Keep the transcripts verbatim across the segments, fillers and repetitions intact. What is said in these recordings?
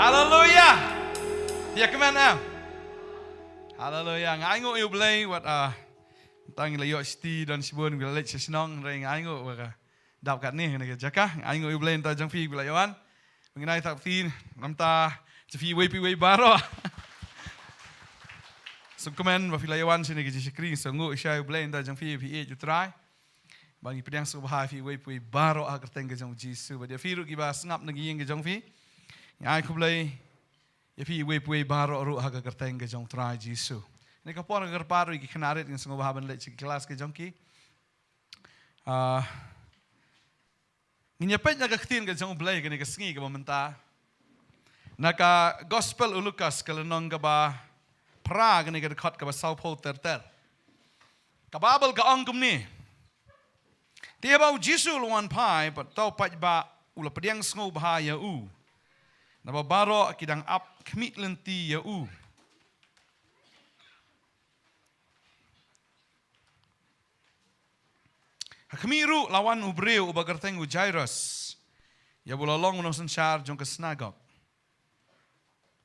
Haleluya. Ïa kmen em. Haleluya. Nga ainguh ïa U Blei wat, ah, tang la ïoh shiti don shibun la leit sha shnong, hynrei nga ainguh ba ka dap katne kane ka jaka. Nga ainguh ïa U Blei nta jong phi ba la ïoh wan. Ngi nai tak phi namta jong phi wei phi wei baroh. Sngewkmen ba phi la ïoh wan shane ka jingshakri, sngewnguh ïa U Blei nta jong phi, phi ïeit ïa U Trai. Ba ngi pdiang sngewbha ïa phi wei phi wei baroh ha ka kyrteng ka jong U Jisu. Bad ïa phi ruh kiba sngap na ki ïing ka jong phi, nga ai khublei ïa phi wei phi wei baroh ruh ha ka kyrteng ka jong U Trai Jisu. Kane ka por nga kyrpad ruh ïa ki khynnah rit, ngan sngewbha ban leit sha ki klas ka jong ki. Ah, ngin ïa peit na ka ktien ka jong U Blei kane ka sngi kaba mynta. Na ka Gospel u Lukas ka lynnong kaba phra, kane ka dkhot kaba sawphew ter ter. Ka Baibl ka ong kumne. Te haba U Jisu u la wan phai, pat to pat ba u la pdiang sngewbha ïa u. Naba baroh ki dang ap khmih lynti ïa u. Ha khmih ruh la wan u briew uba kyrteng u Jairus. Ïa u la long u nongsynshar jong ka synagog.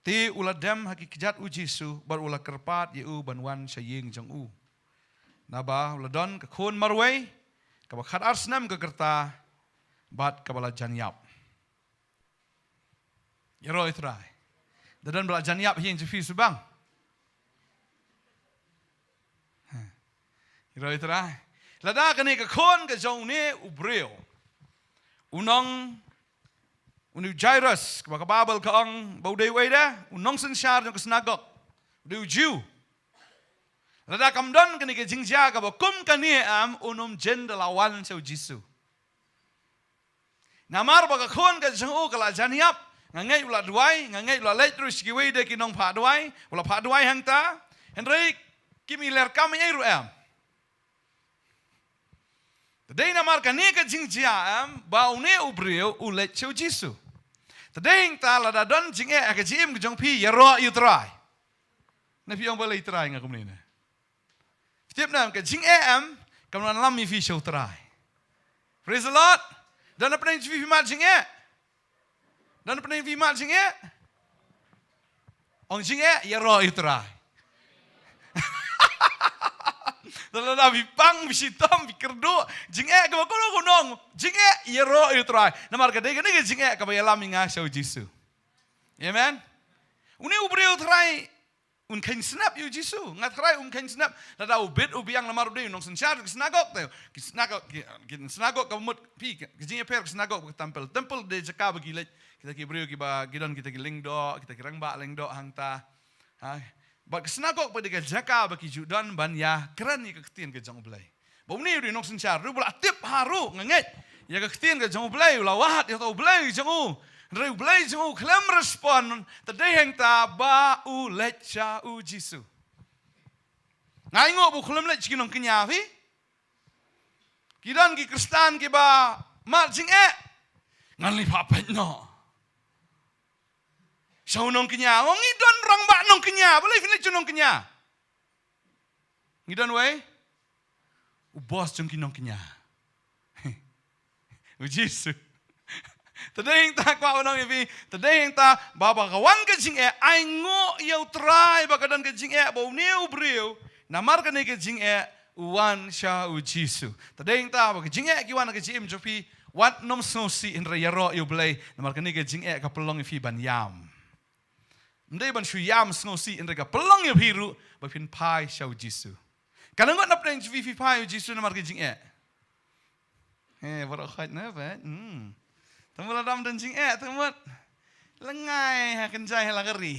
Te u la dem ha ki kjat U Jisu, bad u la kyrpad ïa u ban wan sha ïing jong u. Naba u la don ka khun marwei, kaba khatar snem ka rta, bad kaba la jan ïap. Ïaroh ïa U Trai. Da don ba la jan ïap ha ïing jong phi shu bang. Ïaroh ïa U Trai. Lada kane ka khun ka jong une u briew, u nong, une u Jairus, kaba ka Baibl ka ong ba u dei u ei de, u nongsynshar jong ka synagog, u dei u Jiw. Lada kam don kane ka jingjia kaba kum kane em, un ym jin da la wan sha U Jisu. Namar ba ka khun ka jong u ka la jan ïap, nga ngeit u la duwai, nga ngeit u la leit ruh sha kiwei de ki nongphah duwai, u la phah duwai hangta, hynrei kim i ler kam ei ruh em. Te dei namar kane ka jingjia em, ba une u briew u leit sha U Jisu. Te dei hangta lada don jingeh ha ka jingim ka jong phi, ïaroh ïa U Trai. Na phi ong balei Trai nga kumne ne. Phi tip ne em ka jingeh em, kam wan lam ïa phi sha U Trai. Praise the Lord. Don na pdeng jong phi phi mad jingeh. Don na pdeng phi mad jingeh. Ong jingeh, ïaroh ïa U Trai. Don na phi pang, phi shitom, phi kyrduh, jingeh kaba kano kano, jingeh, ïaroh ïa U Trai. Namar ka dei kane ka jingeh kaba ïalam ïa nga sha U Jisu. Amen. Une u briew Trai un kheiñ snap ïa U Jisu. Nga Trai um kheiñ snap. Lada u bit u biang namar u dei u nongsynshar ki synagog te. Ki synagog, ki, ki synagog ka mut phi, ki jingïapher ki synagog ka templ. Templ dei jaka ba ki leit kita ki briew kiba ki don kita ki lyngdoh, kita ki rangbah lyngdoh hangta. Ha. Bad ki synagog ba dei ka jaka ba ki ju don ban ïakren ïa ka ktien ka jong U Blei. Ba une u dei u nongsynshar ruh ba la tip ha ruh nga ngeit. Ïa ka ktien ka jong U Blei u la wad ïa uta U Blei jong u. Hynrei U Blei jong u khlem respond, te dei hangta ba u leit sha U Jisu. Nga ainguh ba u khlem leit sha ki nongkñia phi. Ki don ki Khristan kiba mad jingeh. Ngan leit phah peit noh sha u nongkñia. Ong ngi don rangbah nongkñia. Balei phi leit sha u nongkñia? Ngi don wei u boss jong ki nongkñia. U Jisu. Te dei hangta kwah ban ong ïa phi, te dei hangta ba, ba ka wan ka jingeh, ainguh ïa U Trai ba ka don ka jingeh ba une u briew, namar kane ka jingeh u wan sha U Jisu. Te dei hangta ba ka jingeh ki wan ha ka jingim jong phi, wat nym sngewsih hynrei ïaroh ïa U Blei, namar kane ka jingeh ka pynlong ïa phi ban ïam. Ym dei ban shu ïam sngewsih hynrei ka pynlong ïa phi ruh ba phin phai sha U Jisu. Ka nang ngut na pdeng jong phi phi phai U Jisu namar ka jingeh. Eh, baroh khoit na ba. Hmm. Te mut lada ym don jingeh, te mut lyngngai ha kynjai ha la ka ri.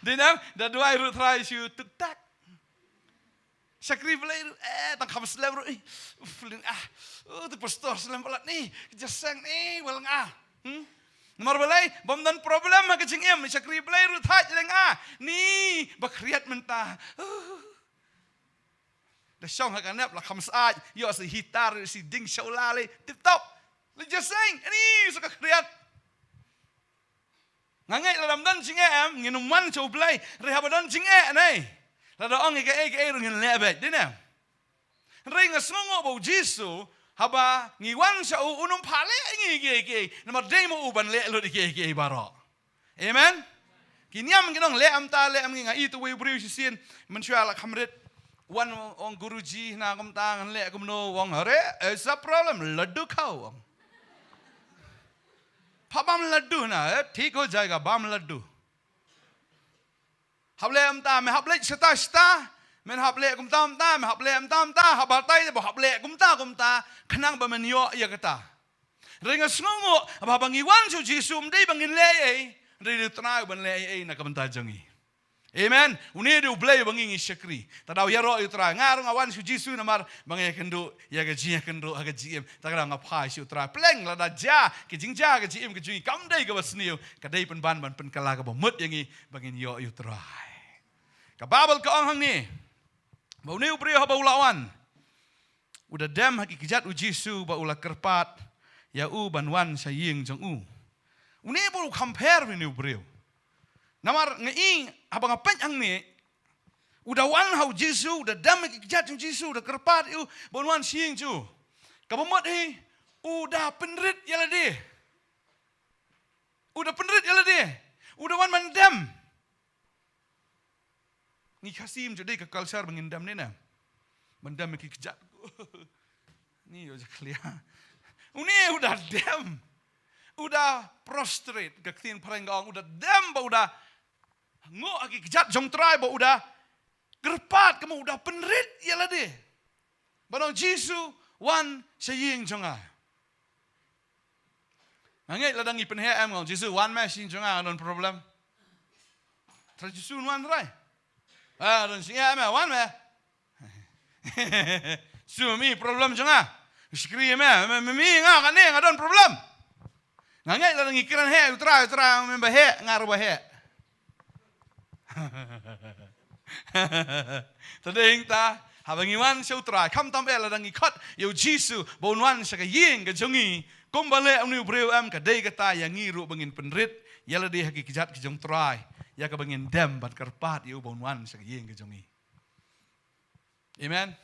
Dei nam, da duwai ruh Trai shu tuk tak. Shakri Blei ruh, eh, tang kham slem ruh, eh, uf, lyngah. Oh, tu pastor slem palat ni, ka jingïaseng ni, ba lyngah. Hmm? Namar balei, bym don problem ha ka jingim, shakri Blei ruh thait lyngah. Ni, ba khriat mynta. Uh. Da shong ha ka nep la kham sait, ïoh sa hitar, sa ding shawla le, tip top. La jingïaseng, ni, sa ka khriat. Nga ngeit lada ym don jingeh em, ngin ym wan sha U Blei, hynrei haba don jingeh ne. Lada ong ïa kaei kaei ruh ngin leh beit, dei ne. Hynrei nga sngewnguh ba U Jisu, Haba ngi wan sha u, un ym phah leh ïa ngi kiei kiei. Namar dei ma u ban leh lut ïa kiei kiei baroh. Amen. Ki niam ki nong leh mynta, leh mynta, nga i tu wei u briew shisien. Mynshuwa la kham rit. Wan ong Guruji na kumta ngan leh kumno, ong, "Hare, eh, sa problem, laddu khau," ong. "Pha bam laddu na, eh, thik ho jayega, bam laddu." Hap leh mynta, me hap leh shata shata. Me hap leh kumta kumta, me hap leh mynta mynta, hap batai, ba hap leh kumta kumta, khnang ba men ïoh ïa kata. Hynrei nga sngewnguh, haba ngi wan sha u Jisu, ym dei ba ngin leh ei ei, hynrei u Trai u ban leh ei ei na ka bynta jong ngi. Amen. Une dei u Blei ba ngi ngi shakri. Te da u ïaroh ïa u Trai. Nga ruh nga wan sha u Jisu namar ba nga ïakynduh ïa ka jingïakynduh ha ka jingim. Te da nga phai sha u Trai. Pleng lada jia ki jingjia ha ka jingim ka jong ngi kam dei kaba sniew, ka dei pynban ban pynkylla kaba mut ïa ngi ba ngin ïoh ïa u Trai. Ka Baibl ka ong hangne ba une u briew haba u la wan, u da dem ha ki kjat u Jisu ba u la kyrpad ïa u ban wan sha ïing jong u. Une ba u kham pher une u briew. Namar nga i haba nga peit hangne, u da wan ha u Jisu, u da dem ha ki kjat u Jisu, u da kyrpad ïa u ban wan sha ïing jong u. Kaba mut hi, u da pynrit ïa lade. U da pynrit ïa lade. U da wan ban dem. Ngi Khasi ym ju dei ka culture ba ngin dem ne na. Ban dem ki kjat. Ngi ïoh jakhlia. Une u da dem. U da prostrate, ka ktien phareng ka ong, u da dem ba u da nguh ha ki kjat jong Trai, ba u da kyrpad, kumno u da pynrit ïa lade. Ba ong, "Jisu, wan sha ïing jong nga." Nga ngeit lada ngi pynheh em, nga ong, "Jisu, wan me sha ïing jong nga, nga don problem." Trai Jisu, "Wan trai." "Ah, don sha ïing em, wan me." "Jisu, mi problem jong nga. Shakri me, me, me, mi nga kane nga don problem." Nga ngeit lada ngi kren heh, u Trai, u Trai, me ba heh, nga ruh ba heh. Te dei hangta, haba ngi wan sha u Trai, khamtam eh lada ngi khot ïa u Jisu ba un wan sha ka ïing ka jong ngi, kumba leh une u briew em, ka dei kata ïa ngi ruh ba ngin pynrit ïa lade ha ki kjat ki jong Trai, ïa kaba ngin dem ban kyrpad ïa u ba un wan sha ka ïing ka jong ngi. Amen.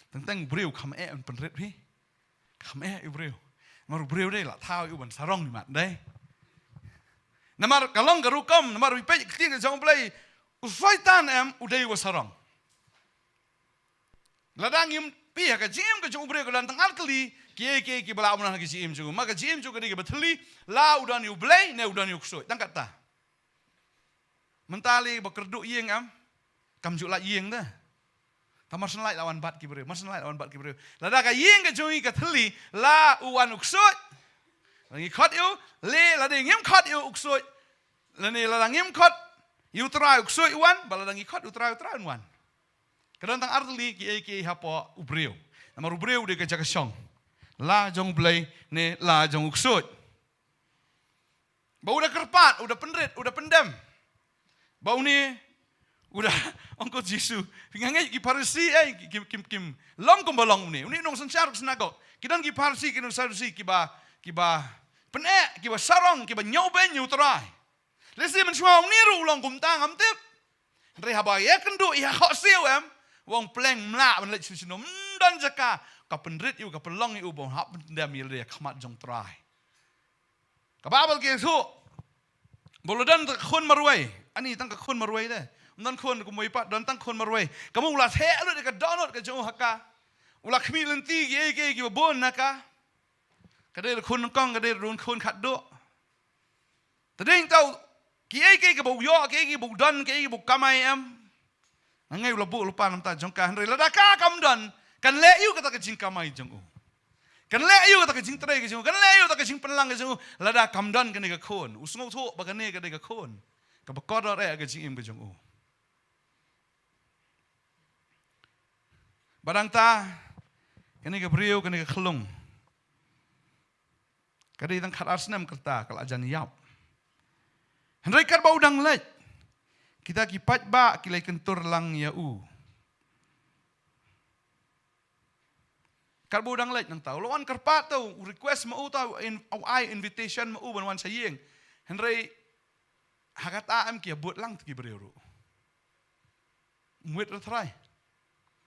Teng teng u briew kham eh un pynrit phi. Kham eh u briew. Namar u briew dei la thaw ïa u ban sarong imat dei. Namar ka long ka rukom, namar u peit ka ktien ka jong u Blei, u Soitan em u dei uba sarong. Lada ngim peit ha ka jingim ka jong u briew, ka don tang artylli kiei kiei kiba lah ban don ha ka jingim jong u. Ma ka jingim jong u ka dei kaba thylli, la u don ïa u Blei ne u don ïa u ksuid. Tang katta. Mynta lei ba kyrduh ïing em, kam ju lah ïing de. Te mar shen lait la wan bat ki briew, mar shen lait la wan bat ki briew. Lada ka ïing ka jong ngi ka thylli, la u wan u ksuid. Lada ngi khot ïa u, lei lada ngim khot ïa u ksuid. Lane lada ngim khot ïa u Trai u ksuid u wan, bad lada ngi khot ïa u Trai u Trai un wan. Ka don tang artylli kiei kiei hapoh u briew. Namar u briew u dei ka jaka shong. La jong u Blei ne la jong u ksuid. Ba u da kyrpad, u da pynrit, u da pyndem. Ba une u da ong ko Jisu. Phi nga ngeit ki Pharisi, eh, ki, ki, kim, kim long kumba long une. Une u nongsynshar ka synagog. Ki don ki Pharisi, ki don Sadusi, kiba, kiba pyneh, kiba sarong, kiba ñiewbeiñ ïa u Trai. Lehse mynshuwa une ruh u long kumta ngam tip. Hynrei haba ïakynduh ïa ka khohsiew em, u ong pleng, ym lah ban leit shisha, ym don jaka. Ka pynrit ïa u, ka pynlong ïa u ba un hap pyndem ïa lade ha khmat jong u Trai. Ka Baibl ka ïathuh ba u la don tang ka khun marwei. Ani tang ka khun marwei de. Ym don khun kumwei pat, don tang khun marwei. Kumno u la theh lut ïa ka dohnud ka jong u ha ka. U la khmih lynti kiei kiei kiba bun na ka. Ka dei ruh khun nyngkong, ka dei ruh khun khatduh. Te dei tang kiei kiei kiba u ïoh, kiei kiei ba u don, kiei kiei ba u kamai em. Nga ngeit u la buh lypa namar kata jong ka, hynrei lada ka kam don, kan leh aïu kata ka jingkamai jong u? Kan leh aïu kata ka jingtrei ka jong u? Kan leh aïu kata ka jingpynlang ka jong u? Lada kam don kane ka khun. U sngewthuh ba kane ka dei ka khun kaba kordor eh ka jingim ka jong u. Bad hangta, kane ka briew, kane ka khyllung, ka dei tang khatar snem ka rta, ka la jan ïap. Hynrei katba u dang leit, kita ki paidbah ki la kyntur lang ïa u. Katba u dang leit nangta, u la wan kyrpad, to u request ma u, to u in-, u ai invitation ma u ban wan sha ïing. Hynrei ha kata em ki ïa bud lang te ki briew ruh. Ym wit re trai.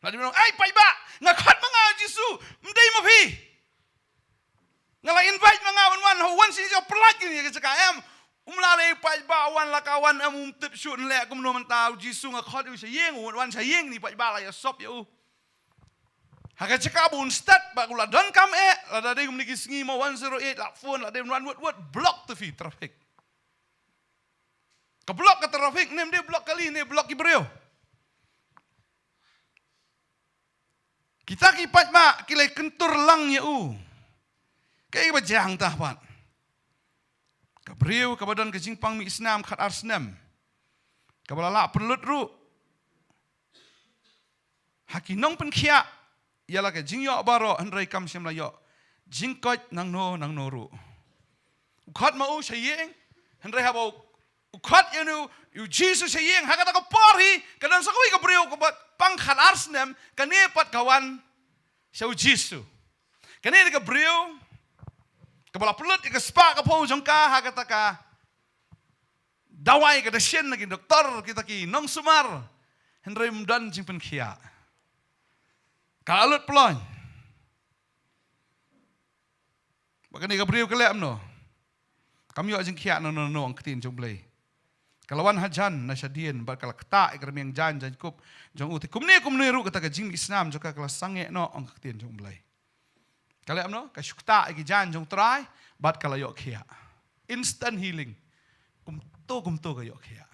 La dei ban ong, "Ai, paidbah, nga khot ma nga Jisu, ym dei ma phi. Nga la invite ma nga ban wan, ha wan shisha pynlait kine ka jaka em." Um lah leh, paidbah, wan la ka wan em, um tip shuh leh kumno mynta, u Jisu nga khot ïa u sha ïing, u wan sha ïing, kine paidbah la ïa sop ïa u. Ha ka jaka ba un stet, ba u la donkam eh, lada dei kumne ki sngi mo one zero eight, la phone, la dei ban wan, wut, wut, block to phi traffic. Ka block ka traffic, ne ym dei block kali, ne block ki briew. Kita ki paidbah ki la kyntur lang ïa u. Kaei ba jia hangta pat? Ka briew kaba don ka jingpang mih snam khatar snem, kaba la lah pynlut ruh ha ki nongpynkhiah ïa la ka jingïoh baroh, hynrei kam shym la ïoh jingkoit nangno nangno ruh. U khot ma u sha ïing, hynrei haba u, u khot ïa u, ïa u Jisu sha ïing, ha kata ka por hi ka don sa kawei ka briew kaba pang khatar snem, kane pat ka wan sha u Jisu. Kane ka briew kaba la pynlut ïa ka spah ka phew jong ka ha kata ka dawai, ka dashin na ki doktor, kita ki nongsumar, hynrei ym don jingpynkhiah. Ka la lut ploiñ. Bad kane ka briew ka leh kumno? Kam ïoh jingkhiah nangno nangno, ong ka ktien jong U Blei. Ka la wan hajan na shadien bad ka la ktah ïa ka rmiang jaiñ jaiñkup jong u, te kumne kumne ruh kata ka jingmih snam jong ka ka la sangeh noh, ong ka ktien jong U Blei. Ka leh kumno? Ka shu ktah ïa ki jaiñ jong U Trai bad ka la ïoh khiah. Instant healing. Kumto kumto ka ïoh khiah.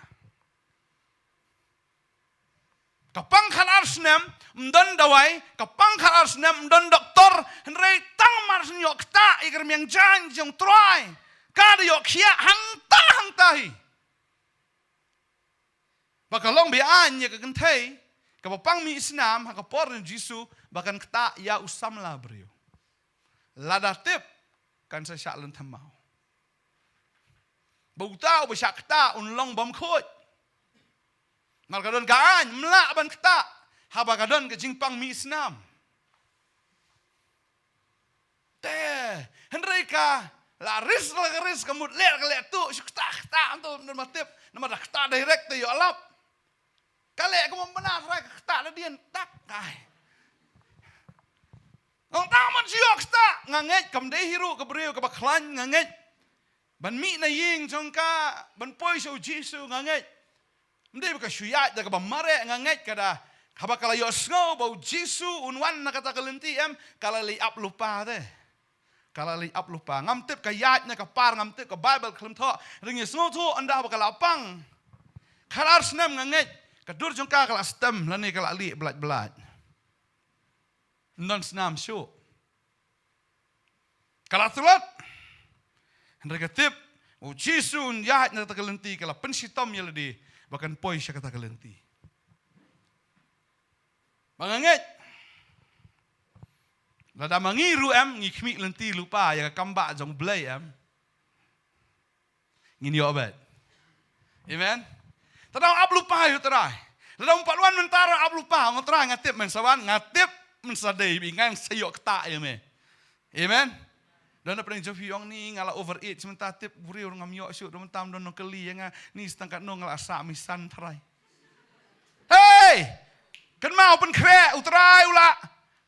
Ka pang khatar snem, ym don dawai, ka pang khatar snem, ym don doktor, hynrei tang mar shu ïoh ktah ïa ka rmiang jaiñ jong U Trai, ka da ïoh khiah hangta hangta hi. Ba ka long be-aiñ ïa ka kynthei kaba pang mih snam ha ka por jong u Jisu, ba kan ktah ïa u samla briew. Lada tip, kan sa shah lynthem maw. Ba uta uba shah ktah un long bymkhuid. Namar ka don ka aiñ, ym lah ban ktah haba ka don ka jingpang mih snam. Te hynrei ka la risk, la ka risk, ka mut leh ka leh tuh, shu ktah ktah, ym don ba tip, namar da ktah direct te ïoh lap. Ka leh kumba mnat, hynrei ka ktah da dien, tak kai. Ong, tang ban shu ïoh ktah, nga ngeit kam dei hi ruh ka briew kaba khlaiñ, nga ngeit. Ban mih na ïing jong ka, ban poi sha u Jisu, nga ngeit. Ym dei ba ka shu ïaid da kaba mareh, nga ngeit ka da, haba ka la ïohsngew ba u Jisu un wan na kata ka lynti em, ka la leit ap lypa te. Ka la leit ap lypa. Ngam tip ka ïaid ne ka par, ngam tip, ka Baibl khlem thoh. Hynrei ngi sngewthuh ynda haba ka la pang khatar snem, nga ngeit ka dur jong ka ka la stem lane ka la lieh blait blait. Ym don snam shuh. Ka la tlot. Hynrei ka tip u Jisu un ïaid na kata ka lynti, ka la pynshitom ïa lade ba kan poi sha kata ka lynti. Ba nga ngeit, lada ma ngi ruh em, ngi khmih lynti lypa ïa ka kam bah jong U Blei em, ngin ïoh beit. Amen. Te da ap lypa ïa U Trai. Lada um pat wan mynta ruh ap lypa, ong, U Trai, nga tip men sa wan, nga tip men sa dei, ba ngan sa ïoh ktah ïa me. Amen. Don na pdeng jong phi ong, ni nga la over age mynta, tip briew ruh ngam ïoh shuh, don mynta ym don nongkylli ïa nga, ni stang katno nga la sah misan tharai. Hei! Kynmaw, pynkhreh, U Trai u la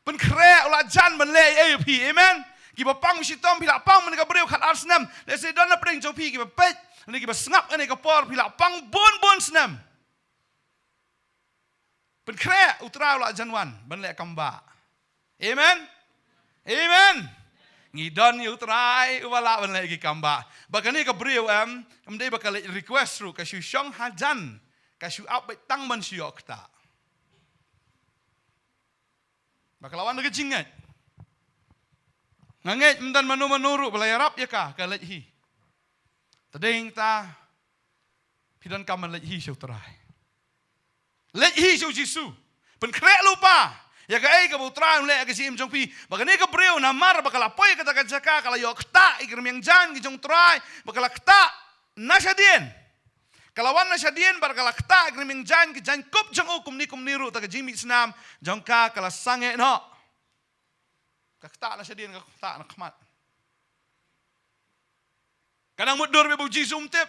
pynkhreh, u la jan ban leh ei ei ïa phi. Amen. Kiba pang shitom, phi la pang mynne ka briew khatar snem. Lehse don na pdeng jong phi kiba peit, ne kiba sngap kane ka por, phi la pang bun bun snem. Pynkhreh, U Trai u la jan wan ban leh kam bah. Amen. Amen. Ngi don ïa U Trai uba lah ban leh ki kam bah. Ba kane ka briew em, ym dei ba ka leit request ruh, ka shu shong hajan, ka shu ap beit tang ban shu ïoh ktah. Ba ka la wan da ka jingngeit. Nga ngeit ym don mano mano ruh ba la ïarap ïa ka, ka leit hi. Te dei hangta phi donkam ban leit hi sha U Trai. Leit hi sha U Jisu. Pynkhreh lypa ïa kaei kaba U Trai un leh ha ka jingim jong phi. Ba kane ka briew, namar ba ka la poi kata ka jaka, ka la ïoh ktah ïa ki rmiang jaiñ ki jong U Trai, ba ka la ktah na shadien. Ka la wan na shadien bad ka la ktah ïa ki rmiang jaiñ ki jaiñkup jong u, kumne kumne ruh ta ka jingmih snam jong ka ka la sangeh noh. Ka ktah na shadien, ka ktah na khmat. Ka dang mutdur beit ba U Jisu um tip.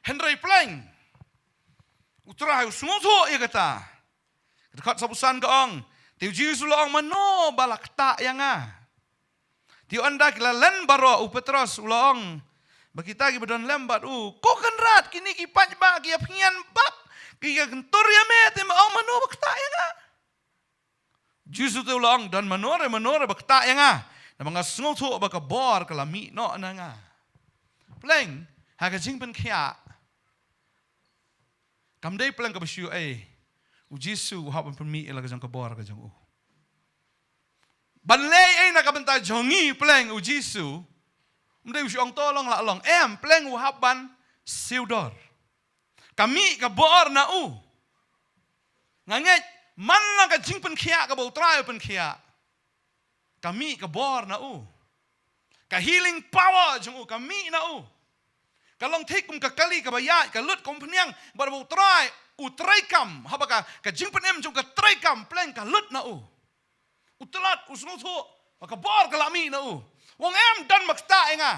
Hynrei pleng U Trai u sngewthuh ïa kata. Dkhot sawphew san ka ong, te u Jisu u la ong, mano ba la ktah ïa nga? Te ynda ki la len baroh, u Petros u la ong, bad kita kiba don lem bad u, ko Kynrad, kine ki paidbah ki ïa pynïap bad ki ïa kyntur ïa me, te me ong mano ba ktah ïa nga? Jisu te u la ong, don mano re mano re ba ktah ïa nga, namar nga sngewthuh ba ka bor ka la mih noh na nga. Pleng, ha ka jingpynkhiah, kam dei pleng kaba shu ei, u Jisu u hap ban pynmih ïa la ka jong ka bor ka jong u. Ban leh ei na ka bynta jong ngi, pleng u Jisu um dei u shu ong to long la long, em, pleng u hap ban siew dor. Ka mih ka bor na u. Nga ngeit, man la ka jingpynkhiah kaba u Trai u pynkhiah, ka mih ka bor na u. Ka healing power jong u ka mih na u. Ka long thik kum ka kali kaba ïaid, ka lut kum u phniang, bad ba u Trai u treikam, haba ka, ka jingpynim jong u ka treikam, pleng ka lut na u. U tlot, u sngewthuh ba ka bor ka la mih na u. U ong, em, don ba ktah ïa nga.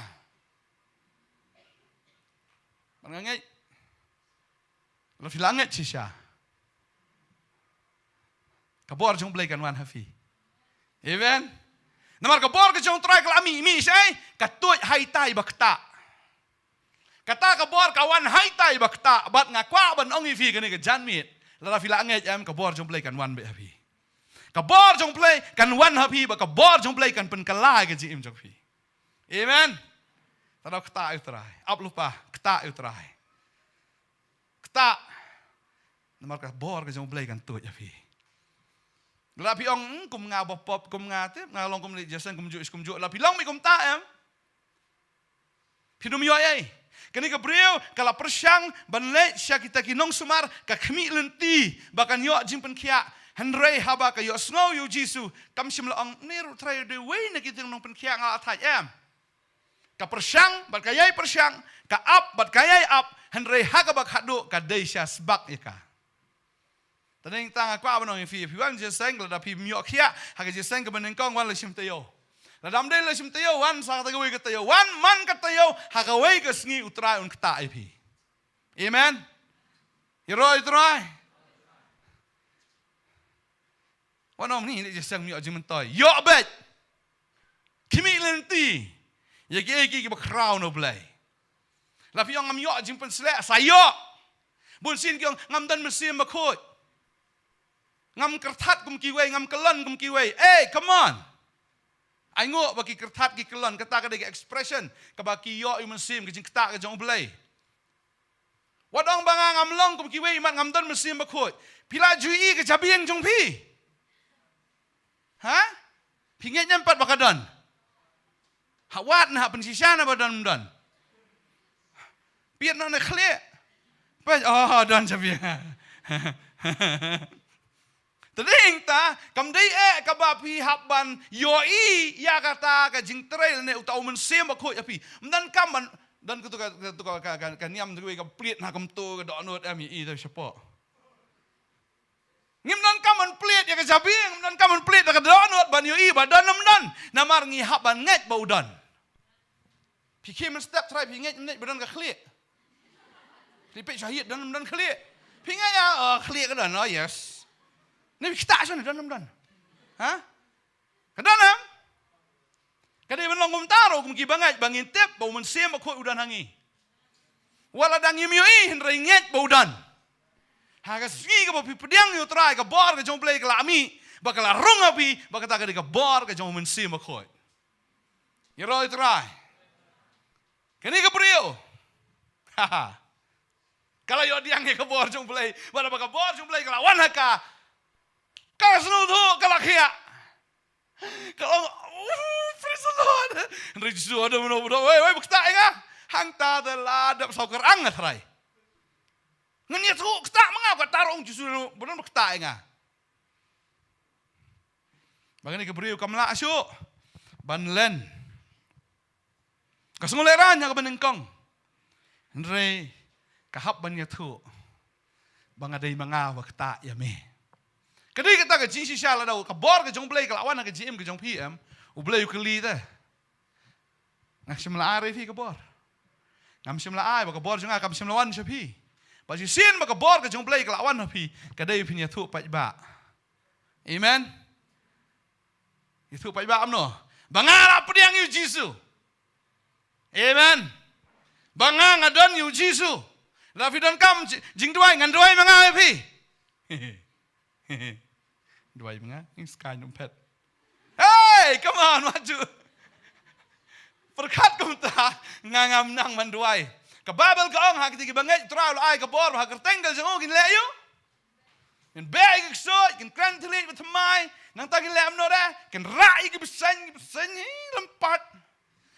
Bad nga ngeit, la phi la ngeit shisha, ka bor jong u Blei kan wan ha phi. Amen. Namar ka bor ka jong u Trai ka la mih, mih shaei? Ka tuid haitai ba ktah. Kata ka bor ka wan haitai ba ktah, bad nga kwah ban ong ïa phi kane ka janmiet, lada phi la ngeit, em, ka bor jong u Blei kan wan beit ha phi. Ka bor jong u Blei kan wan ha phi, bad ka bor jong u Blei kan pynkylla ïa ka jingim jong phi. Amen. Te dei ktah ïa u Trai. Ap lypa, ktah ïa u Trai. Ktah. Namar ka bor ka jong u Blei kan tuid ïa phi. Lada phi ong, hmm, kum nga ba pop, kum nga te, nga long kum leit jingïaseng kumjuh kumjuh. Lada phi long beit kumta, em, phin ym ïoh ei. Kane ka briew ka la pyrshang ban leit sha kita ki nongsumar, ka khmih lynti ba kan ïoh jingpynkhiah. Hynrei haba ka ïohsngew ïa u Jisu, kam shym la ong, ne ruh Trai, dei uwei na kita ki nongpynkhiah nga la thait, em. Ka pyrshang bad ka ïai pyrshang, ka ap bad ka ïai ap, hynrei ha kaba khatduh ka dei sha sbak ïa ka. Te nangta nga kwah ban ong ïa phi, phi wan jingïaseng, lada phim ïoh khiah ha ka jingïaseng kaba nyngkong, wan la shim taïew. Lada ym dei la shim taïew, wan sa kata kawei ka taïew, wan man ka taïew, ha kawei ka sngi u Trai un ktah ïa phi. Amen. Ïaroh ïa u Trai. Wat nym ong, ni, ni jingïaseng ym ïoh jingmyntoi. Ïoh beit. Khmih lynti ïa kiei kiei kiba khraw na u Blei. La phi ong ngam ïoh jingpynshlur, sa ïoh. Bun sien ki ong ngam don Mynsiem Bakhuid, ngam kyrthat kum kiwei, ngam kyllon kum kiwei. Ei, come on. Ainguh ba ki kyrthat ki kyllon, kata ka dei ka expression kaba ki ïoh ïa u Mynsiem, ka jingktah ka jong u Blei. Wat ong ba nga ngam long kum kiwei, imat ngam don Mynsiem Bakhuid. Phi la ju ïohi ka jabieng jong phi? Ha? Phi ngeit ne em pat ba ka don? Ha wad ne ha pynshisha ne ba don ym don? Peit noh ne khlieh. Peit, oh, don jabieng. Te dei nangta, kam dei eh kaba phi hap ban ïohi ïa kata ka jingtrei lane uta u Mynsiem Bakhuid ha phi. Ym donkam ban, don kato ka, kato ka, ka, ka, ka niam, kato ka plied na kumto ka dohnud, em, ïa i te shapoh. Ngim donkam ban plied ïa ka jabieng, ngim donkam ban plied ïa ka dohnud ban ïohi ba don ym don. Namar ngi hap ban ngeit ba u don. Phi khie mynstep, trai phi ngeit, ngeit ba don ka khlieh. Phi peit shahid, don, don khlieh. Phi ngeit ïa, oh, khlieh ka don, oh yes. Ne phi ktah shano don, don. Ha? Ka don em? Ka dei ban long kumta ruh kum kiba ngeit ba ngin tip ba u Mynsiem Bakhuid u don ha ngi. Wat la dang ngim ïohi hynrei ngeit ba u don. Ha ka sngi kaba phi pdiang ïa u Trai, ka bor ka jong u Blei ka la mih, ba ka la rung ha phi, ba kata ka dei ka bor ka jong u Mynsiem Bakhuid. Ïaroh ïa u Trai. Kane ka briew, ha ha, ka la ïoh pdiang ïa ka bor jong u Blei. Bad haba ka bor jong u Blei ka la wan ha ka, ka la sngewthuh, ka la khiah. Ka ong, oh, praise the Lord. Hynrei Jisu, aduh, aduh, aduh, wei, wei, ba ktah ïa nga. Hangta te la dep saw kyrang nga, Trai. Ngan ïathuh, ktah ma nga, kata ruh ong Jisu, ba don ba ktah ïa nga. Ba kane ka briew kam lah shuh ban len. Ka sngewlehraiñ ha kaba nyngkong. Hynrei ka hap ban ïathuh ba nga dei ma nga ba ktah ïa me. Ka dei kata ka jingshisha, lada ka bor ka jong u Blei ka la wan ha ka jingim ka jong phi, em, u Blei u kylli te. Nga shym la ai ïa phi ka bor. Ngam shym la ai, ba ka bor jong nga kam shym la wan sha phi. Ba shisien ba ka bor ka jong u Blei ka la wan ha phi, ka dei phin ïathuh paidbah. Amen. Ïathuh paidbah kumno? Ba nga la pdiang ïa u Jisu. Amen. Ba nga nga don ïa u Jisu. Lada phi donkam ji-, jingduwai, ngan duwai ma nga ïa phi. Duwai ma nga, ing skai num phet. Hey, come on, maju. Pyrkhat kumta, nga ngam nang ban duwai. Ka Baibl ka ong ha kti ki bangeit Trai u la ai ka bor, ha kyrteng ka jong u kin leh ïa u. Kin beh ïa ki ksuid, kin kren thylliej bad thymmai, nangta kin leh kumno re, kin rah ïa ki bseiñ, ki bseiñ, hi lympat.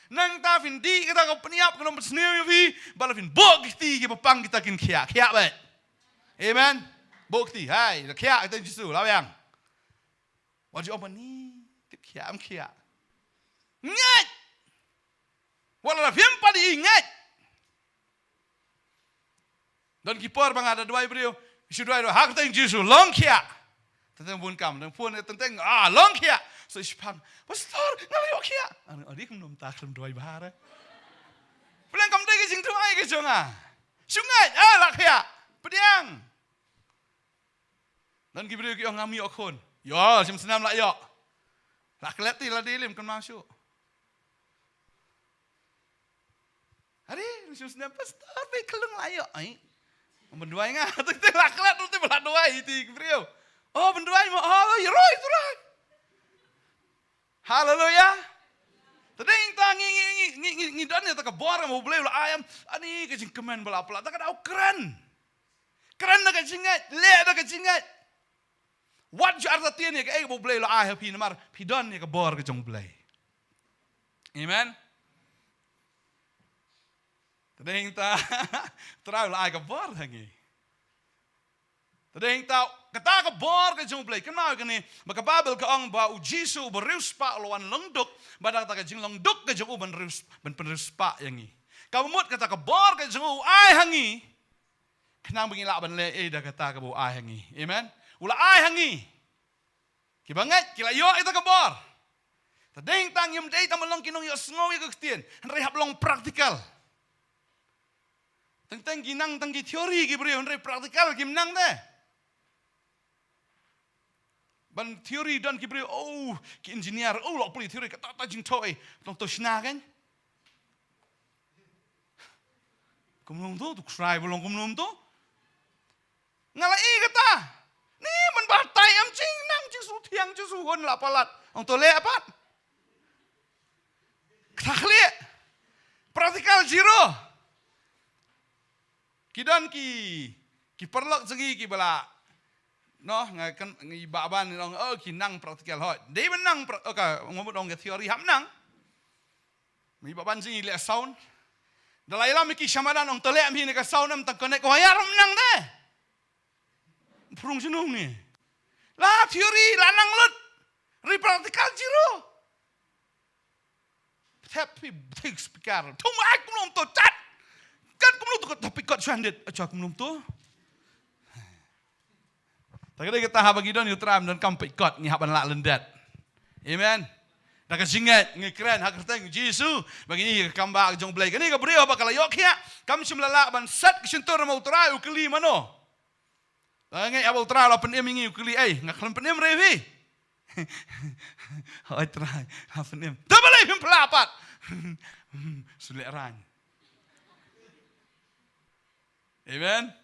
Nangta phin dih kata ka pynïap, kan ym pynsniew ïa phi, bad la phin buh ki kti, ki bapang kita kin khiah, khiah beit. Amen. Buh ki kti, hai, la khiah kita Jisu, la biang. Wat ju ong ba ni, tip khiah, em khiah. Ngeit. Wat la phim pat ïa ngeit. Don ki por ba nga da duwai briew, shu duwai, duwai, ha kyrteng Jisu, long khiah. Teng teng bun kam, teng phone, teng teng, ah, long khiah. So, shipang, Pastor, nga la ïoh khiah. Ani, ani kumno mynta khlem duwai bha re. Pynlong kam dei ka jingduwai ka jong nga. Shu ngeit, ah, la khiah. Pdiang. Don ki briew ki ong ngam ïoh khun. Ïoh, shim snem la ïoh. La klet ti la dei lim kynmaw shuh. Hari, shim snem Pastor, phi khlung la ïoh. Ai. Ban duwai nga, tu tu la klet tu tu la duwai ti ki briew. Oh, ban duwai mo. Oh, ïa roi tu roi. Haleluya. Tadei ta ngi ngi ngi ngi ngi don ïa ta ka bor ka ma U Blei u la ai em. Ani ka jingkmen ba la pla ta ka dau kren. Kren da ka jingngeit, leh da ka jingngeit. Wat ju artatien ïa kaei kaba U Blei u la ai ha phi namar phi don ïa ka bor ka jong U Blei. Amen. Tadei ta Trai u la ai ka bor ha ngi. Tadei ta kata ka bor ka jong U Blei. Kynmaw kane ba ka Baibl ka ong ba u Jisu uba riewspah u la wan long duk, ba da kata ka jinglong duk ka jong u ban riewspah, ban pynriewspah ïa ngi. Kaba mut kata ka bor ka jong u ai ha ngi. Khnang ba ngi lah ban leh ei da kata kaba u ai ha ngi. Amen. U la ai ha ngi. Kiba ngeit ki la ïoh ïa ta ka bor. Tadei ta ngim dei tang ban long ki nongïohsngew ïa ka ktien. Hynrei hap long practical. Teng teng ki nang tang ki theory ki briew hynrei practical kim nang de. Ban theory don ki briew, oh, ki engineer, oh, lok pule theory, kata ta jingthoh, eh, long to shna kan. Kumno to, tu ksrai ba long kumno to. Nga la i kata. Ni man ba tai am jing nang jing su thiang jing su hon la palat. Ong to leh pat. Kata khlieh. Practical zero. Ki don ki, ki paralok jong ngi ki ba la. No, nga kan, ngi ba ban ngi ong, oh, ki nang practical hoi. Dei ban nang pra-, oh, ka, ngomot ong ka theory hap nang. Ngi ba ban jong ngi leh sound. Da la ïalam ki shamadan ong to leh mi ne ka sound em tang connect ko wire em nang de. Prung shnong ni. La theory la nang lut. Ri practical zero. Thep phi thik speaker. Thum ai kumno to chat. Kan kumno to ka topic kot shandit. Acha kumno to. Ta ka dei kata haba ngi don ïa u Trai donkam peit kot ngi hap ban lah lyndet. Amen. Da ka jingngeit ngi kren ha ka kyrteng Jisu ba ngi ïa ka kam ba ka jong U Blei. Kane ka briew haba ka la ïoh khiah kam shym la lah ban set ka shyntur ma u Trai u kylli mano. La ngeit haba u Trai la pynim ïa ngi u kylli ei nga khlem pynim re phi. Oi Trai la pynim. Te balei phim pla pat. Sulek rang. Amen.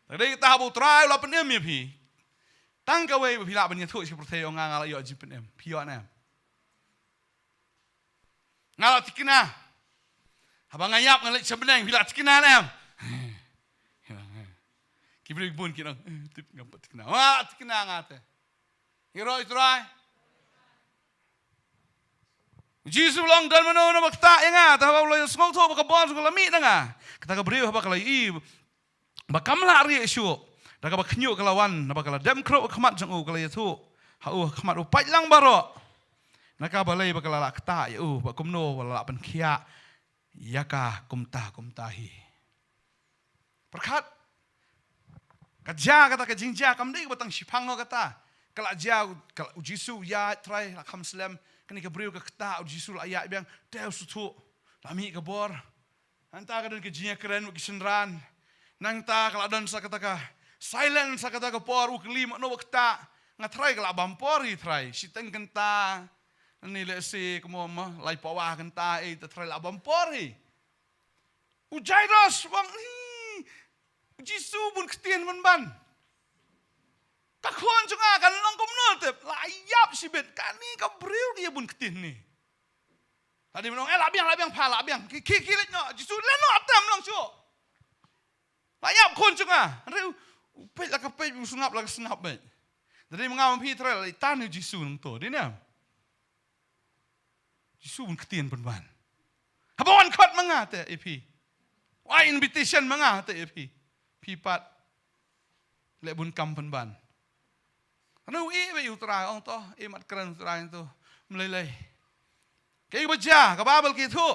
Ta dei kata haba u Trai u la pynim ïa phi. Tang kawei ba phi lah ban ïathuh sha ka pyrthei ong nga nga la ïoh jingpynim. Phi ïoh ne em? Nga la thikna. Haba nga ïap nga leit sha bneng phi la thikna ne em? Ki briew bun ki nang, eh, tip ngam pat thikna. Nga la thikna nga te. Ïaroh ïa u Trai. U Jisu u ong don mano uno ba ktah ïa nga, te haba u la ïohsngew thuh ba ka bor jong u la mih na nga. Kata ka briew haba ka la ïohi ba kam lah rieh shuh, da kaba khñiuh ka la wan, naba ka la dem khrup ha khmat jong u, ka la ïathuh ha u ha khmat u paidlang baroh na ka balei ba ka la lah ktah ïa u, bad kumno ba la lah pynkhiah ïa ka kumta kumta hi. Pyrkhat. Ka jia kata ka jingjia kam dei kaba tang shiphang ho kata. Ka la jia, ka la, u Jisu u ïaid, Trai la kham slem. Kane ka briew ka ktah, u Jisu la ïaid biang, te u sngewthuh. La mih ka bor. Nangta ka don ka jingïakren bad ki synran. Nangta ka la don sa kata ka silence sa kata ka por, u kylli mano ba ktah. Nga trai ka la bam por hi trai. Shiteng kynta. Ni le si kamo ma lai pawa kynta, eh, ta trai la bam por hi. U Jairus u ong ni. U Jisu bun ktien ban ban. Ka khun jong nga kan long kumno te. La ïap shibit, kane ka briew ka ïa bun ktien ni. Tadi mynta ong, eh, la biang, la biang pha, la biang. Ki, ki, ki leit noh, Jisu leit noh, atem long shuh. La ïap khun jong nga. Hynrei u, u peit la ka peit, u sngap la ka sngap beit. Tadi mynta nga phi trai la tan u Jisu nangto. Dei ne em? Jisu bun ktien pynban. Haba wan khot ma nga te ïa phi. Wa invitation ma nga te ïa phi. Phi pat leh bun kam pynban. Ano i ba u Trai ong to, i mat kren u Trai to. Mlei lei. Ki ba ja, ka Baibl ki thu.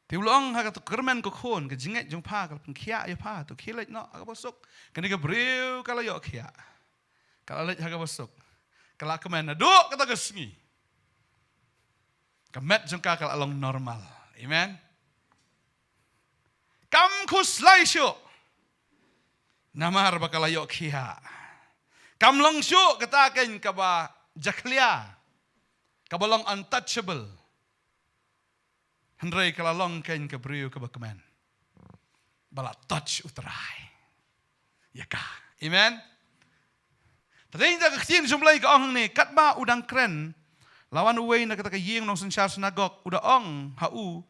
Te u la ong ha ka to kyrmen ka khun, ka jingngeit jong pha, ka la pynkhiah ïa pha, to khie leit noh ha kaba suk. Kane ka briew ka la ïoh khiah. Ka la leit ha kaba suk. Ka la kmen naduh kata ka sngi. Ka met jong ka ka la long normal. Amen. Kam khuslai shuh. Namar ba ka la ïoh khiah. Kam long shuh kata kein kaba jakhlia. Kaba long untouchable. Hynrei ka la long kein ka briew kaba kmen. Ba la touch u Trai ïa ka. Amen. Tadei da ka ktien jong Blei ka ong hangne, katba u dang kren, la wan uwei na kata ka ïing nongsynshar synagog, u da ong ha u,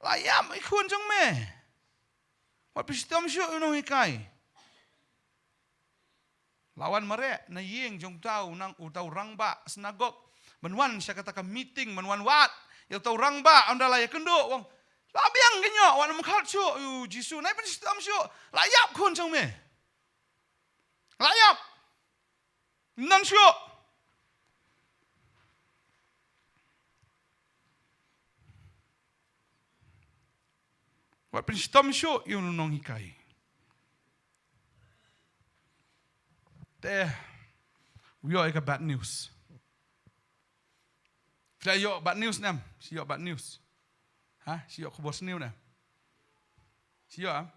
la ïap i khun jong me. Wat pynshitom shuh ïa u nonghikai. La wan mareh na ïing jong uta u nang, uta u rangbah synagog. Ban wan sha kata ka meeting, ban wan wad ïa uta u rangbah, ynda la ïakynduh u ong, la biang ka ñiuh, wat nym khot shuh ïa u Jisu, nai pynshitom shuh. La ïap khun jong me. La ïap. Nym don shuh. Wat pynshitom shuh ïa u nonghikai. Te u ïoh ïa ka bad news. Phi la ïoh bad news ne em? Shi ïoh bad news. Ha? Shi ïoh khubor sniew ne em? Shi ïoh em?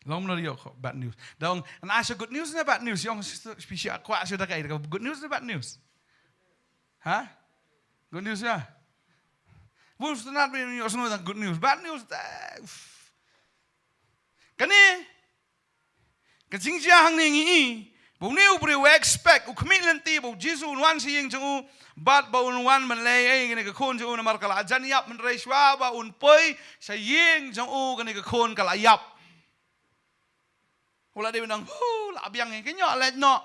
Long mano ïoh bad news. Da ong, na shu good news ne bad news? Ïong shu, shu, shu kwah shu da kai, good news ne bad news? Ha? Good news ya? Bun shu tnat ba ïoh shu da good news. Bad news, da, uff. Kane, ka jingjia hangne ngi i, ba une u briew u expect, u khmih lynti, ba u Jisu un wan sha ïing jong u, bad ba un wan ban leh ei kane ka khun jong u namar ka la jan ïap, hynrei shuwa ba un poi sha ïing jong u kane ka khun ka la ïap. U la dei ban ong, "Hu, la biang ïa ka ñiuh, leit noh."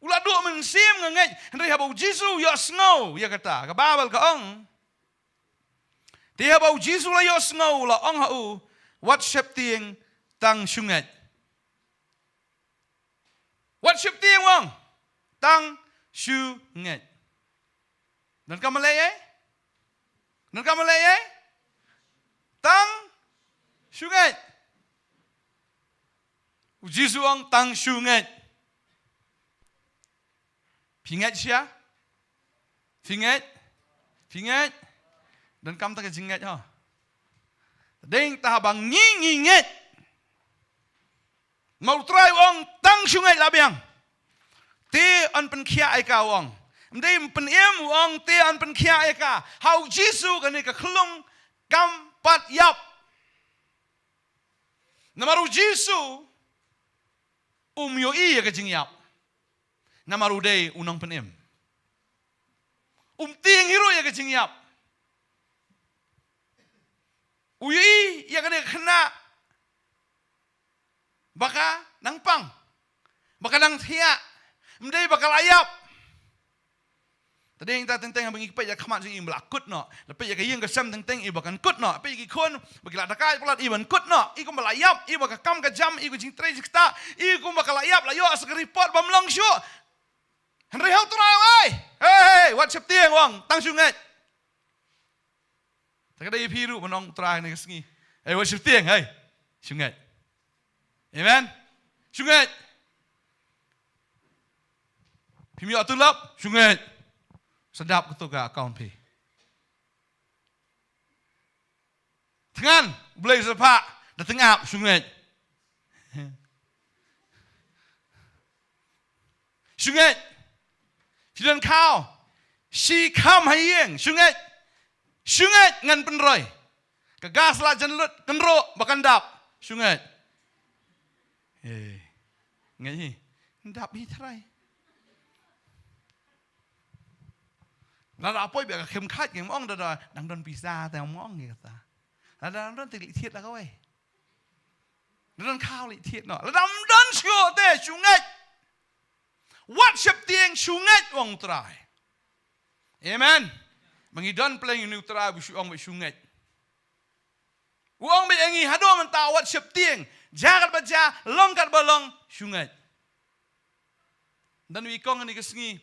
U la duh mynsiem nga ngeit, hynrei haba u Jisu u ïohsngew ïa kata, ka Baibl ka ong. Te haba u Jisu u la ïohsngew u la ong ha u, "Wat sheptieng, tang shu ngeit." Wat sheptieng u ong, "Tang shu ngeit." Donkam leh ei? Donkam leh ei? Tang shu ngeit. U Jisu u ong, "Tang shu ngeit." Phi ngeit sha? Phi ngeit? Phi ngeit? Donkam ta ka jingngeit ho. Dei tang haba ngi ngi ngeit. Ma u Trai u ong, "Tang shu ngeit, la biang." Te yn pynkhiah ïa ka, u ong. Ym dei ym pynim, u ong, te yn pynkhiah ïa ka. Ha u Jisu kane ka khyllung kam pat ïap. Namar u Jisu um ïohi ïa ka jingïap. Namar u dei u nongpynim. Um tieng hi ruh ïa ka jingïap. U ïohi ïa kane ka khynnah ba ka nang pang, ba ka nang thiah, ym dei ba ka la ïap. Te dei ta teng teng haba ngi peit ïa ka khmat jong i ba la kut noh, la peit ïa ka ïing ka sem teng teng i ba kan kut noh, peit ïa ki khun ba ki la dakaid palat i ban kut noh, i kumba la ïap, i ba ka kam ka jam, i ka jingtrei jingktah, i kumba ka la ïap, la ïoh sa ka report bym long shuh. Hynrei ha u Trai u ong, "Hei, hei, hei, wat sheptieng," u ong, "Tang shu ngeit." Te ka dei ïa phi ruh ban ong u Trai ha kane ka sngi, "Hei, wat sheptieng, hei, shu ngeit." Amen. Shu ngeit. Phim ïoh tulop, shu ngeit. Sa dap kato ka account phi. Thngan, U Blei u sa phah. Da tang ap, shu ngeit. Shu ngeit. Shu don khaw. Shi kham ha ïing, shu ngeit. Shu ngeit ngan pynroi. Ka gas la jan lut, kynroh ba kan dap. Shu ngeit. Eh. Ngeit hi. Dap hi trai. Lada poi bad ka kham khat, ngim ong da, da dang don pisa te, ngim ong ïa kata. Lada dang don te leit thied la kawei. Lada don khaw leit thied noh. Lada ym don shuh te shu ngeit. Wat sheptieng, shu ngeit, u ong u Trai. Amen. Ba ngi don pleng ïa une u Trai ba shu ong ba shu ngeit. U ong ba ïa ngi haduh mynta wat sheptieng. Jia katba jia, long katba long, shu ngeit. Don wei kong kane ka sngi.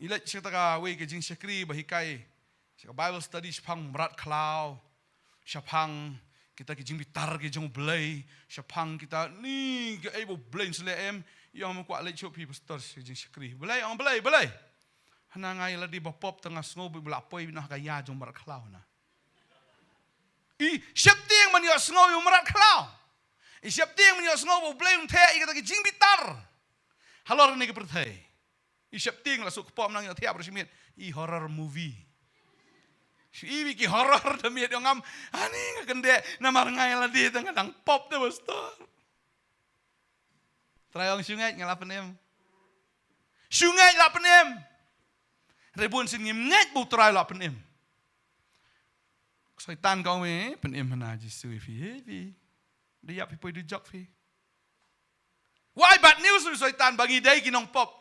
I leit sha kata kawei ka jingshakri ba hikai. Sha ka Bible study shaphang mrad khlaw. Shaphang kita ki jingbitar ki jong U Blei. Shaphang kita ni kaei ba U Blei un sa leh em. I ong, me kwah leit shuh phi pastor sha ka jingshakri. Balei, ong balei, balei. Hana nga ïa lade ba pop te nga sngew ba la poi noh ha ka ïa jong mrad khlaw na. I sheptieng ban ïohsngew ïa u mrad khlaw. I sheptieng ban ïohsngew ba U Blei un theh ïa kita ki jingbitar halor kane ka pyrthei. I sheptieng la suk pom nang ïa thiap ruh shi miet. I horror movie. Shu i wi ki horror da miet ïong ngam. Ani nga kynde namar nga ïa lade te nga dang pop te pastor. Trai ong shu ngeit nga la pynim. Shu ngeit la pynim. Rebun sien ngim ngeit ba u Trai la pynim. Soitan ka ong, eh, pynim hana Jisu ïa phi, eh, phi. Da ïap phi poi da jok phi. Wai bad news u Soitan ba ngi dei ki nongpop.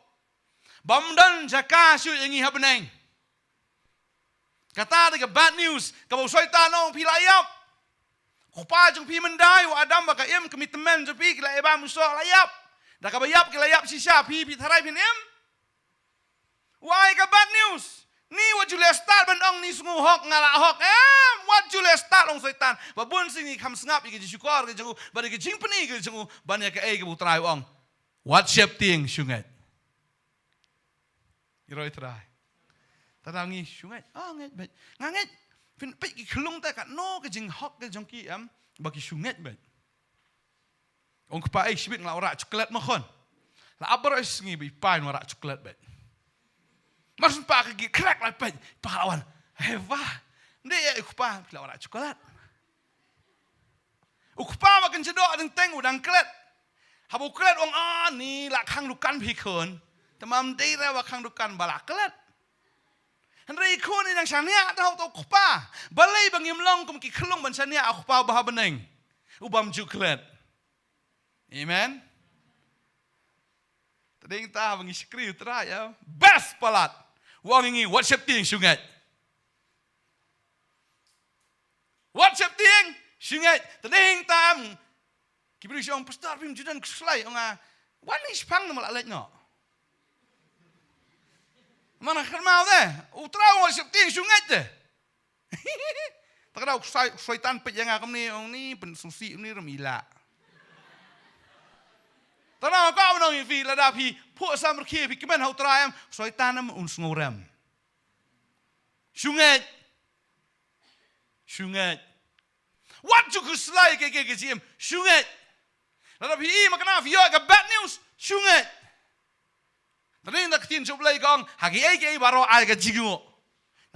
Bym don jaka shuh ïa ngi ha bneng. Kata dei ka bad news, kaba u Soitan ong phi la ïap. Kpa jong phi mynta u Adam bad ka Im, kmie tymmen jong phi ki la ïa bam u soh la ïap. Da kaba ïap ki la ïap shisha, phi phi tharai phin im. Wai ka bad news. Ni wat ju leh start ban ong ni sngew hok nga la hok. Em, wat ju leh start ong Soitan. Ba bun sien ngi kham sngap ïa ka jingshukor ka jong u, bad ïa ka jingpyni ka jong u, ban ïa kaei kaba u Trai u ong. Wat sheptieng shu ngeit. Ïa roi Trai. Tang ngi shu ngeit. Ah, ngeit beit. Nga ngeit. Phin peit ki khyllung te katno ka jinghok ka jong ki em. Ba ki shu ngeit beit. Ong kpa, eh, shibit nga la wanrah chocolate ma khun. La ap baroh sngi ba i pa in wanrah chocolate beit. Mar shu pa ka ki crack la peit. Pa la wan. Hei wah. Nde ïa i kpa la wanrah chocolate. U kpa ba kan chedoh dang teng u dang klet. Haba u klet u ong, ah, ni la khang dukan phi khun. Te mam dei re ba khang dukan ba la klet. Hynrei i khun i dang shaniah te ha uta u kpa. Balei ba ngim long kum ki khyllung ban shaniah ha u kpa uba ha bneng, u bym ju klet. Amen. Te dei ta haba ngi shakri u Trai ïa. Best palat. U ong ïa ngi wat sheptieng shu ngeit. Wat sheptieng shu ngeit. Te dei ta em. Ki briew shu ong, pastor, phim ju don khuslai, ong nga. Wan ïa shaphang, namar la leit noh. Mana kynmaw te. U Trai u ong wat sheptieng shu ngeit te. Te ka dei u Soi-, Soitan peit ïa nga kumne, ong ni pynsngewsih kumne, rem ila. Te nga kwah ban ong ïa phi, lada phi phuh sam rkhie, phi kmen ha u Trai em, Soitan em un sngewrem. Shu ngeit. Shu ngeit. Wat ju khuslai ïa ka, ka, ka jingim. Shu ngeit. Lada phi i makna phi ïoh ka bad news. Shu ngeit. Te dei na ka ktien jong U Blei ka ong, ha kiei kiei baroh ai ka jingnguh.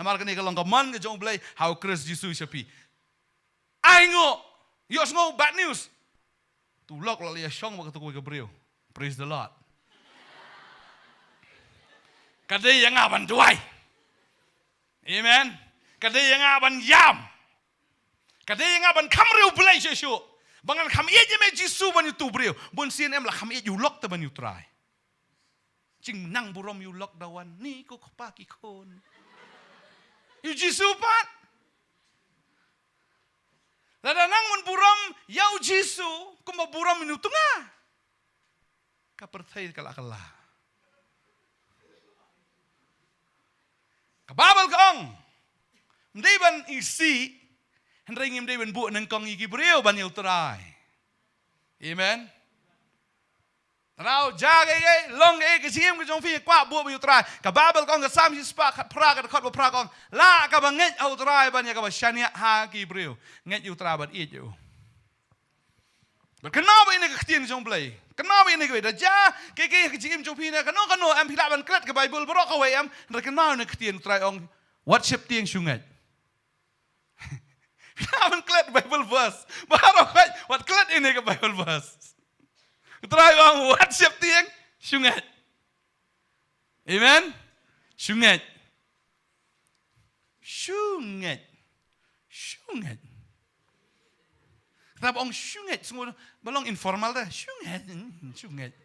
Namar kane ka long ka mon ka jong U Blei ha U Khrist Jisu sha phi. Ai nguh. Ïohsngew bad news. Tu lok la ïa shong bad katu kawei ka briew. Praise the Lord. Ka dei ïa nga ban duwai. Amen. Ka dei ïa nga ban ïam. Ka dei ïa nga ban kham riewblei shuh shuh. Ba ngan kham ïeit ïa me Jisu ban ïa utu u briew. Bun sien em la kham ïeit ïa u lok te ban ïa u Trai. Jing nang burom ïa u lok da wan ni ko kpa ki khun. Ïa u Jisu pat. Lada nang ban burom ïa u Jisu kumba burom ïa u tnga. Ka pyrthei ka la kylla. Ka Baibl ka ong, ym dei ban isih, hynrei ngim dei ban buh nyngkong ïa ki briew ban ïa u Trai. Amen. Trai, ja kaei kaei, long kaei ka jingim ka jong phi, kwah buh ban ïa u Trai. Ka Baibl ka ong, ka Salm shispah khatphra, ka dkhot ba phra ka ong, lah kaba ngeit ha u Trai ban ïa kaba shaniah ha ki briew. Ngeit ïa u Trai bad ïeit ïa u. Bad kynmaw ba ine ka ktien jong Blei. Kynmaw ba ine ka, da jia, ke ke ka jingim jong phi ne, kano kano em, phi lah ban klet ka Baibl baroh kawei em, hynrei kynmaw ine ka ktien, U Trai ong, wat sheptieng, shu ngeit. Phi lah ban klet Bible verse. Baroh kawei, wat klet ine ka Bible verse. U Trai ong, wat sheptieng, shu ngeit. Amen. Shu ngeit. Shu ngeit. Shu ngeit. Kata ba ong shu ngeit, sngewbha long informal de. Shu ngeit, hmm, shu ngeit.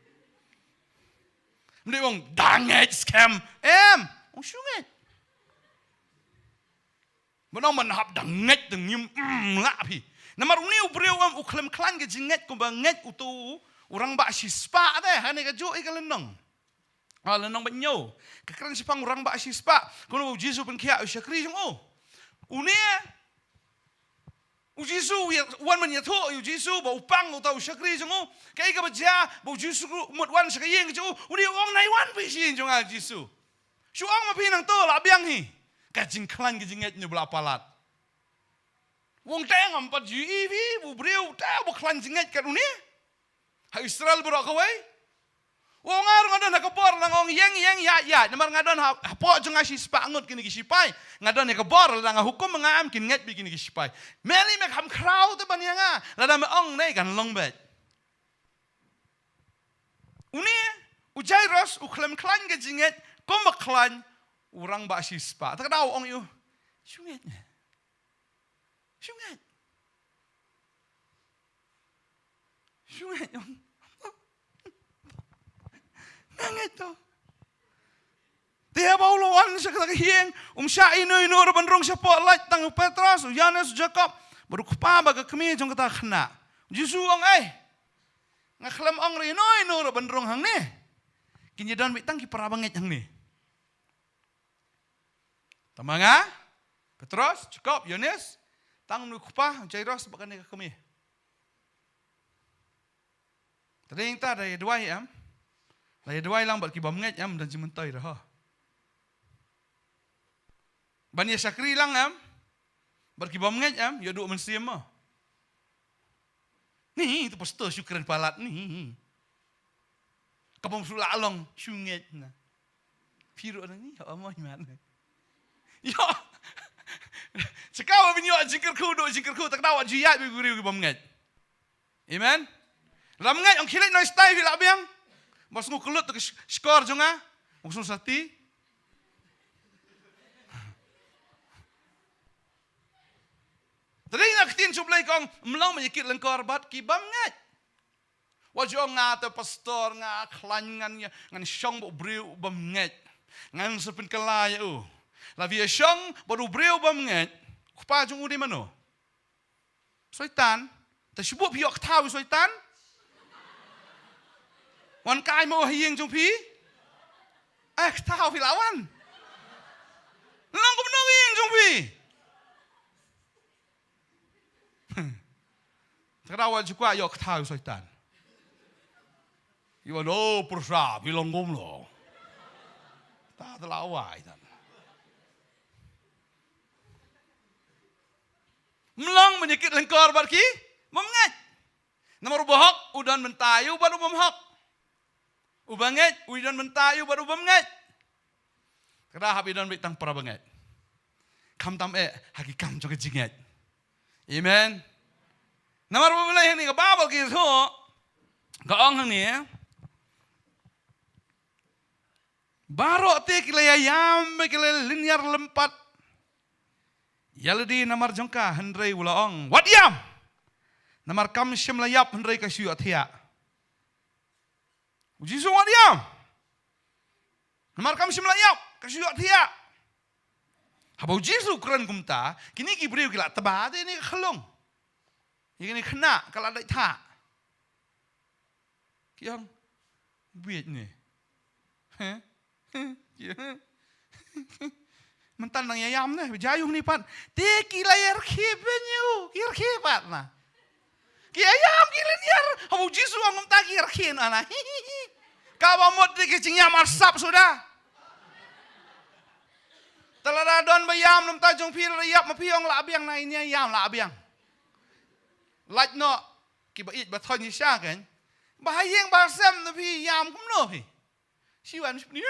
Ym dei ong da ngeit skhem. Em, ong shu ngeit. Ba ong man hap da ngeit, da ngim, mm, lah phi. Namar une u briew em u khlem khlaiñ ka jingngeit kumba ngeit uto u rangbah shispah de, ha kane kajuh ïa ka lynnong. Ah, lynnong ba hynñiew. Ka kren shaphang u rangbah shispah. Kumno ba u Jisu u pynkhiah ïa u shakri jong u. Une, u Jisu, u ïa, u wan ban ïathuh ïa u Jisu, ba u pang uta u shakri jong u. Kaei kaba jia, ba u Jisu u mut wan sha ka ïing ka jong u. Une u ong, nai wan phi sha ïing jong nga, Jisu. Shu ong ma phi nangto, lah biang hi. Ka jingkhlaiñ ka jingngeit une ba la palat. U ong te ngam pat ju ïohi phi, u briew te uba khlaiñ jingngeit kat une ha Israel baroh kawei. U ong nga ruh nga don ha ka bor, nga ong ïeng ïeng ïaid ïaid. Namar nga don ha, hapoh jong nga shispah ngut kine ki shipai. Nga don ha ka bor, lada nga hukum ma nga em kin ngeit beit kine ki shipai. Meli me kham khraw te ban ïa nga. Lada me ong ne kan long beit. Une, u Jairus, u khlem khlaiñ ka jingngeit kumba khlaiñ u rangbah shispah. Te ka daw ong ïa u, shu ngeit ne. Shu ngeit. Shu ngeit, ong. Nga ngeit to. Te haba u la wan sha kata ka ïing, um shah ïehnoh ïehnoh ruh ban rung shapoh lait, tang u Petros, u Ïoannis, u Jakob bad u kpa bad ka kmie jong kata ka khynnah. U Jisu u ong, ei, nga khlem ong ruh ïehnoh ïehnoh ruh ban rung hangne. Kin ïadon beit tang ki para bangeit hangne. Tang ma nga, Petros, Jakob, Ïoannis, tang une u kpa, Jairus bad kane ka kmie. Te dei nangta da ïa duwai em. La ïa duwai lang bad ki bymngeit em, don jingmyntoi ruh ho. Ban ïa shakri lang em. Bad ki bymngeit em, ïa duh mynsiem mo. Ni, tu pastor shu kren palat ni. Ka bym shu la long, shu ngeit na. Phi ruh na ni, ha mo iman. Ïa. Shaka ba phin ïoh jingkyrkhu, duh jingkyrkhu, te ka daw wat ju ïaid beit ki briew ki bymngeit. Amen. Lada ngeit ong khie leit noh stai phi lah biang. Ba sngew kyllut te ka sh-, shkor jong nga. Ba sngew sati. Te dei na ka ktien jong U Blei ka ong, ym long ban ïa kit lyngkor bad ki bymngeit. Wat ju ong nga te pastor, nga khlaiñ, ngan ïa, ngan shong bad u briew u bymngeit. Ngan sa pynkylla ïa u. Lada phi ïa shong bad u briew u bymngeit, u kpa jong u dei mano? Soitan. Te shu buh phi ïoh kthaw ïa u Soitan. Wan kai mo ha ïing jong phi. Eh, kthaw phi la wan. Long kumno ha ïing jong phi. Te ka daw wat ju kwah ïoh kthaw ïa u Soitan. Ïa wan, oh, pyrsa, phi long kumno. Ta te la wai tan. Ym long ban ïa kit lyngkor bad ki bymngeit. Namar u bahok u don bynta ïa u bad u bymhok. U bangeit u don bynta ïa u bad u bymngeit. Ka daw hap ïa don beit tang para bangeit. Khamtam eh ha ki kam jong ka jingngeit. Amen. Namar ba U Blei hangne ka Baibl ka ïathuh, ka ong hangne, baroh te ki la ïa ïam, ki la lynñiar lympat ïa lade namar jong ka, hynrei u la ong, wat ïam. Namar kam shym la ïap hynrei ka shu ïohthiah. U Jisu wat ïam. Namar kam shym la ïap, ka shu ïohthiah. Haba u Jisu u kren kumta, kine ki briew ki la tba te ïa kane ka khyllung. Ïa kane ka khynnah ka la dait thah. Ki ong, bieit ne. He? Mynta nang ïa ïam ne, jia ïa u hangne pat. Te ki la ïa rkhie beiñ ïa u, ki rkhie pat na. Ki ïa ïam ki lynñiar, haba u Jisu u ong kumta ki rkhie na na. Kaba mut te ki jingïam arsap suda. Te lada don ba ïam na bynta jong phi, lada ïap ma phi, ong lah biang na, ïa ïam lah biang. Lait noh. kiba ïeit ba thoh shisha kan. Ba ha ïing ba sem na phi ïam kumno phi. Shi wan shi pni.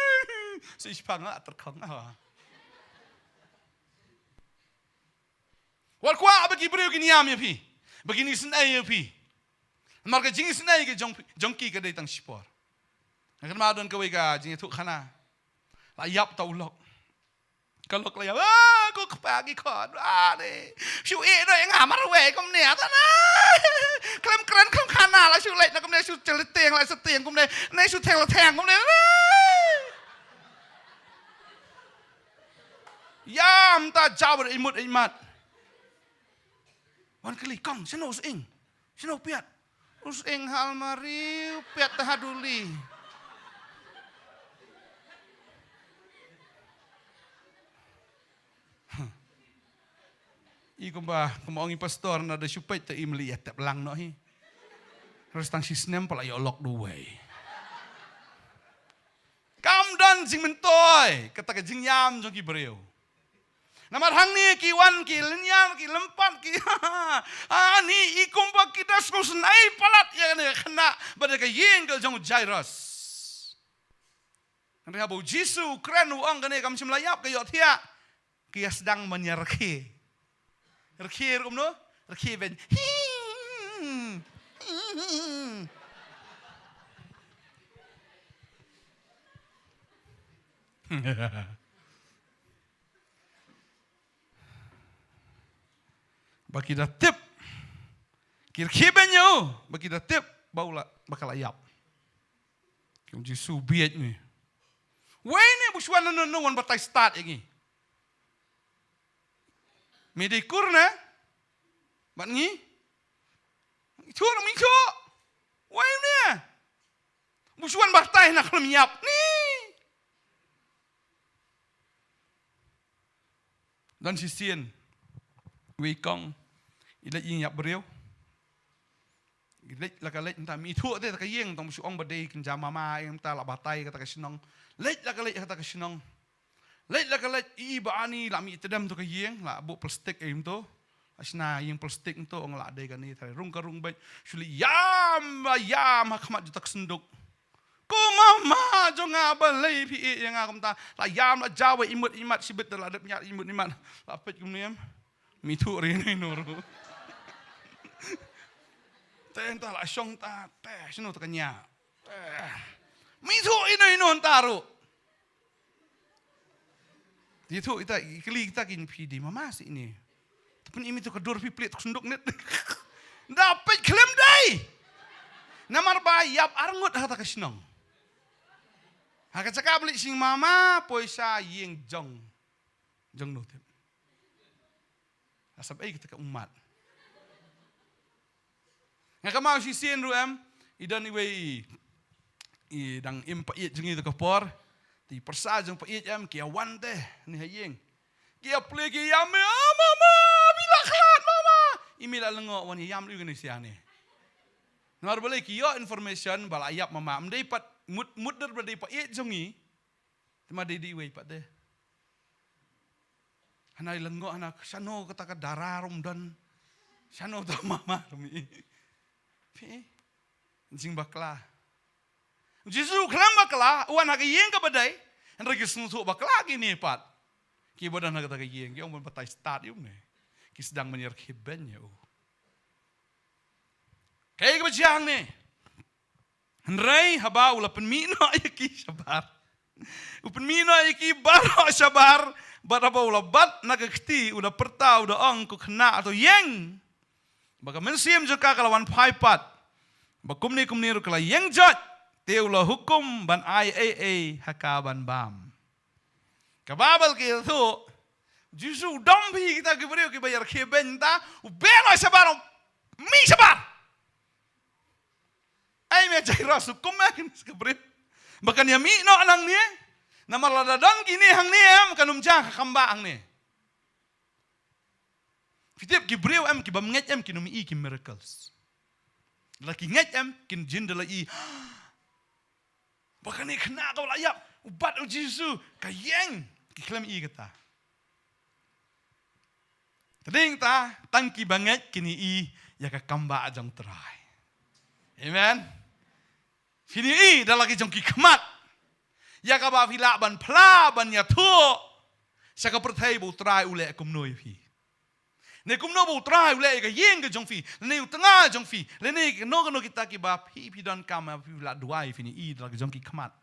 Shi pang a terkhong a. Wat kwah ba ki briew kin ïam ïa phi. Ba kin isynei ïa phi. Namar ka jingisynei ka jong phi, jong ki ka dei tang shipor. Nga kynmaw don kawei ka jingïathuh khana. La ïap ta u lok. Ka lok la ïap. Ah, ko kpa ki khot. Ah, ne. Shu ïeh noh ïa nga marwei kumne. Ata na. Khlem kren khlem khana la shu leit na kumne shu chaliteng la shu tieng kumne. Ne shu theng la theng kumne. Ïam ta jaw da imut imat. Wan kylli kong, shano u sying? Shano u piat? U sying ha almari, u piat ta ha duli. Huh. I kumba, kumba ong i pastor na da shu peit ta i meli ïa tep lang noh hi. Terus tang shi snem pala ïa lok duwei. Kam don jingmyntoi, kata ka jingïam jong ki briew. Namar hangne ki wan ki lynñiar ki lympat ki. Ani i kumba ki da sngewsynei palat ïa kane ka khynnah ba dei ka ïing ka jong u Jairus. Hynrei haba u Jisu u kren u ong kane kam shym la ïap ka ïohthiah. Ki ïa sdang ban ïa rkhie. Rkhie ruh kumno? Rkhie beiñ. Ba ki da tip. Ki rkhie beiñ ïa u. Ba ki da tip ba u la, ba ka la ïap. Ki ong Jisu bieit ne. Wei ne bu shu wan na no wan batai stad ïa ngi. Me dei kur ne? Bad ngi? Ithuh, me ithuh. Wei ne? Bu shu wan batai na khlem ïap. Ni. Don shisien. Wei kong. I leit ïing ïap briew. Leit la ka leit mynta, me ithuh te ta ka ïing, tang ba shu ong ba dei kynja mama ïing mynta la batai kata ka shnong. Leit la ka leit kata ka shnong. Leit la ka leit i ba ani la me itdem to ka ïing, la buh plastik ei mynto. La shna ïing plastik mynto, ong la dei kane, tharai rung ka rung beit. Shu leit ïam ba ïam ha khmat jong ta ka synduk. Ko mama jong nga, balei phi ïeh ïa nga kumta? La ïam la jaw imut imat shibit, la dep ñiad imut imat. La peit kumne em. Me ithuh ri ino ino ruh. Te nta la shong ta, te shano ta ka ñiah. Te. Me ithuh ino ino nta ruh. Te ithuh ita, i kylli kita kin phi dei mama seh ine. Te pyn-i me to ka dur phi plie to ka synduk net. Da peit khlem dei. Namar ba ïap arngut ha ta ka shnong. Ha ka jaka ba leit shim mama, poi sha ïing jong. Jong no tip. Asap ei kita ka ummat. Nga kynmaw shisien ruh em, i don iwei i, i dang im paieit jong i to ka por. Te i pyrsa jong paieit em, ki ïa wan te, ni ha ïing. Ki ïa plie ki ïam, ah, mama, me la khlad, mama. I me la lyngngoh wan ïam lei kane sia ne. Namar balei ki ïoh information, ba la ïap mama, ym dei pat, mut, mut der ba dei paieit jong i. Te ma dei dei wei pat de. Hana i lyngngoh hana shano kata ka dara ruh ym don. Shano ta mama ruh ym i. Phi. Jing bakla. Jisu khlem bakla, u wan ha ka ïing kaba dei. Hynrei ki sngewthuh bakla kine pat. Kiba don ha kata ka ïing, ki ong ban batai stad ïa u ne. Ki sdang ban ïarkhie beiñ ïa u. Kaei kaba jia hangne. Hynrei haba u la pynmih noh ïa ki shabar. U pynmih noh ïa ki baroh shabar, bad haba u la bat na ka kti, u la pyrta, u da ong, ko khynnah, to ïeng. Ba ka mynsiem jong ka ka la wan phai pat. Ba kumne kumne ruh ka la ïeng jot, te u la hukum ban ai ei ei ha ka ban bam. Ka Baibl ka ïathuh, Jisu u dom phi kita ki briew kiba ïarkhie beiñ ta, u beh noh shabar, mih shabar. Ai me Jairus, hukum me kine ki briew ba kan ïa mih noh nangne. Namar lada don kine hangne em, kan ym jia ka kambah hangne. Phi tip ki briew em, ki bym ngeit em, kin ym i ki miracles. Lada ki ngeit em, kin jin da la i. Ba kane khynnah kaba la ïap, u bat u Jisu, ka ïeng, ki khlem i kata. Te dei ta, tang kiba ngeit kin i ïa ka kambah jong Trai. Amen. Phin ïohi da la ki jong ki khmat ïa kaba phi lah ban phla, ban ïathuh sha ka pyrthei ba U Trai u leh kumno ïa phi. Ne kumno ba U Trai u leh ïa ka ïing ka jong phi, ne u tnga jong phi, ne kano kano kita kiba phi, phi donkam, phi lah duwai, phin ïohi da la ki jong ki khmat.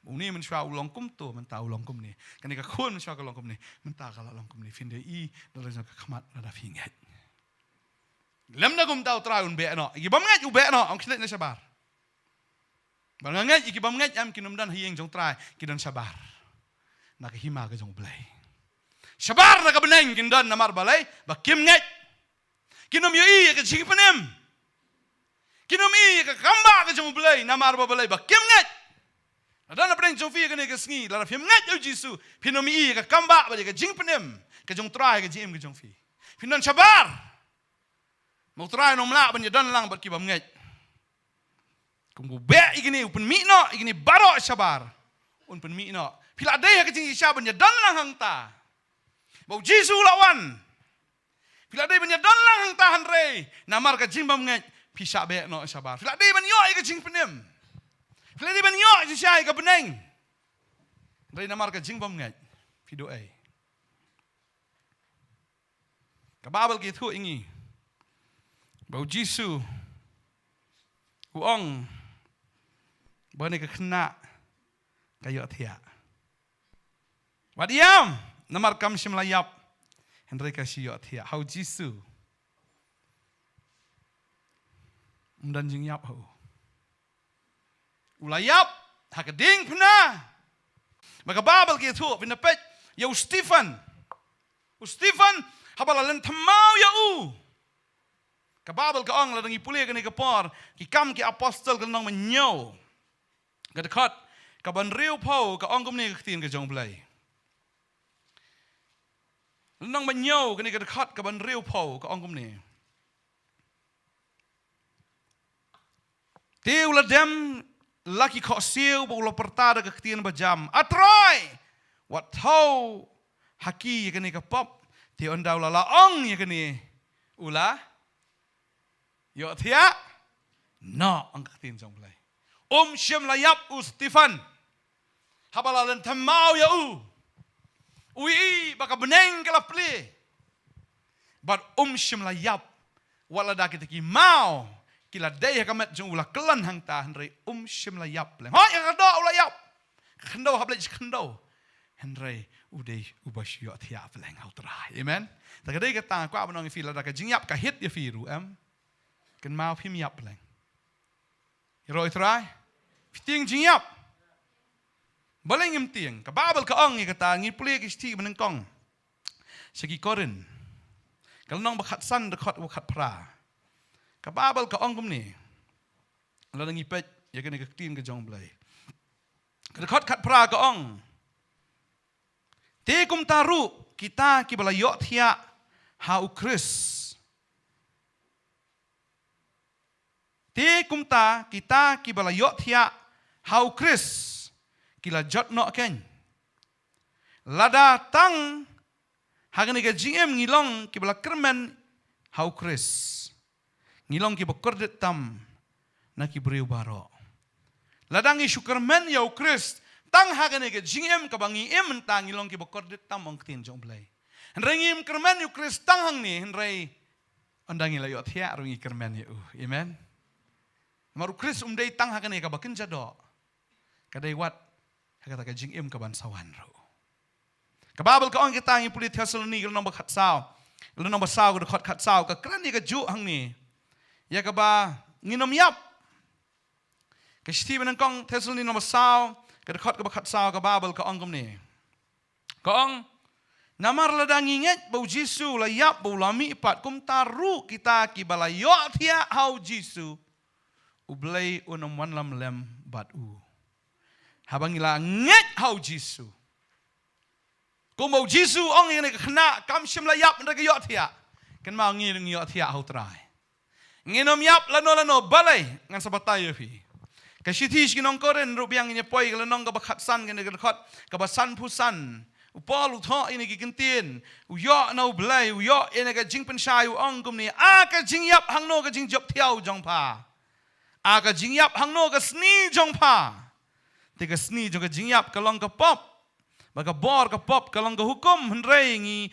Une mynshuwa u long kumto, mynta u long kumne. Kane ka khun mynshuwa ka long kumne, mynta ka la long kumne. Phin da ïohi da la ki jong ki khmat lada phi ngeit. Lymda kumta U Trai un beh noh. Ïa ki bym ngeit u beh noh, ym khie leit na shabar. Ba nga ngeit, ïa ki bym ngeit em, kin ym don ha ïing jong U Trai, ki don shabar na ka hima ka jong U Blei. Shabar na ka bneng kin don, namar balei? Ba kim ngeit. Kin ym ïohi ïa ka jingpynim. Kin ym ïohi ïa ka kam bah ka jong U Blei, namar ba balei? Ba kim ngeit. Lada na pdeng jong phi kane ka sngi, lada phim ngeit ïa U Jisu, phin ym ïohi ïa ka kam bah bad ïa ka jingpynim ka jong U Trai ha ka jingim ka jong phi. Phin don shabar. Ma U Trai un ym lah ban ïadon lang bad ki bym ngeit. Kum u beh ïa kine, u pynmih noh ïa kine baroh shabar. Un pynmih noh. Phi la dei ha ka jingshisha ban ïadon lang hangta. Ba U Jisu u la wan. Phi la dei ban ïadon lang hangta, hynrei namar ka jingbym ngeit phi shah beh noh shabar. Phi la dei ban ïoh ïa ka jingpynim. Phi la dei ban ïoh shisha ïa ka bneng. Hynrei namar ka jingbym ngeit phi duh ei. Ka Baibl ka ïathuh ïa ngi ba U Jisu u ong ba kane ka khynnah ka ïohthiah. Wat ïam, namar kam shym la ïap, hynrei ka shu ïohthiah. Ha U Jisu ym don jingïap ha u. U la ïap ha ka diengphna. Ba ka Baibl ka ïathuh, phin da peit ïa u Stephen. U Stephen, haba la lynthem maw ïa u. Ka Baibl ka ong, lada ngi pule kane ka por, Ki Kam ki Apostol ka lynnong ba hynñiew, ka dkhot kaba hynriewphew, ka ong kumne ka ktien ka jong U Blei. Lynnong ba hynñiew, kane ka dkhot kaba hynriewphew, ka ong kumne. Te u la dem la ki khohsiew bad u la pyrta da ka ktien bajam, A Trai, wat thew ha ki ïa kane ka pop. Te ynda u la lah ong ïa kane, u la ïohthiah noh, ong ka ktien jong U Blei. Um shym la ïap u Stephen. Haba la lynthem maw ïa u, u ïohi ba ka bneng ka la plie. Bad um shym la ïap. Wat lada kita ki maw ki la dei ha ka met jong u, la kyllon hangta, hynrei um shym la ïap pleng. Hooid, ha ka doh u la ïap. Ka khyndew hap leit sha khyndew. Hynrei u dei uba shu ïohthiah pleng ha U Trai. Amen. Te ka dei kata nga kwah ban ong ïa phi, lada ka jingïap ka hit ïa phi ruh, em, kynmaw phim ïap pleng. Ïaroh ïa U Trai. Phi tieng jingïap? Balei ngim tieng? Ka Baibl ka ong ïa kata, ngi pule ki shithi ba nyngkong sha ki Korinth, ka lynnong ba khatsan, dkhot ba khatphra. Ka Baibl ka ong kumne, lada ngi peit ïa kane ka ktien ka jong U Blei. Ka dkhot khatphra ka ong, Te kumta ruh kita kiba la ïohthiah ha U Khrist. Te kumta kita kiba la ïohthiah ha U Khrist ki la jot noh kein. Lada tang ha kane ka jingim ngi long kiba la kyrmen ha U Khrist, ngi long kiba kordit tam na ki briew baroh. Lada ngi shu kyrmen ïa U Khrist tang ha kane ka jingim kaba ngi im mynta, ngi long kiba kordit tam, ong ka ktien jong U Blei. Hynrei ngim kyrmen ïa U Khrist tang hangne, hynrei ynda ngi la ïohthiah ruh ngi kyrmen ïa u. Amen. Namar U Khrist um dei tang ha kane kaba kynja doh, ka dei wat ha kata ka jingim kaban sa wan ruh. Ka Baibl ka ong kita, ngi pule Thessaloni ka lynnong ba khatsaw, ka lynnong ba saw, ka dkhot khatsaw, ka kren ïa kajuh hangne, ïa kaba ngin ym ïap. Ka shithi ba nyngkong Thessaloni lynnong ba saw, ka dkhot kaba khatsaw, ka Baibl ka ong kumne. Ka ong, namar lada ngi ngeit ba U Jisu u la ïap bad u la mihpat, kumta ruh kita kiba la ïohthiah ha U Jisu, U Blei un ym wanlam lem bad u. Haba ngi la ngeit ha U Jisu. Kumba U Jisu u ong ïa kane ka khynnah, kam shym la ïap, hynrei ka ïohthiah. Kynmaw, ngi ruh ngi ïohthiah ha U Trai. Ngin ym ïap lano lano, balei? Ngan sa batai ïa phi. Ka shithi sha ki nong Korinth ruh biang, ngin ïa poi ka lynnong kaba khatsan, kane ka dkhot kaba sanphew san. U Paul u thoh ïa kine ki ktien, u ïoh na U Blei, u ïoh ïa kane ka jingpynshai, u ong kumne, A ka jingïap, hangno ka jingjop thiaw jong pha? A ka jingïap hangno ka sni jong pha? Te ka sni jong ka jingïap ka long ka pop. Ba ka bor ka pop ka long ka hukum, hynrei ngi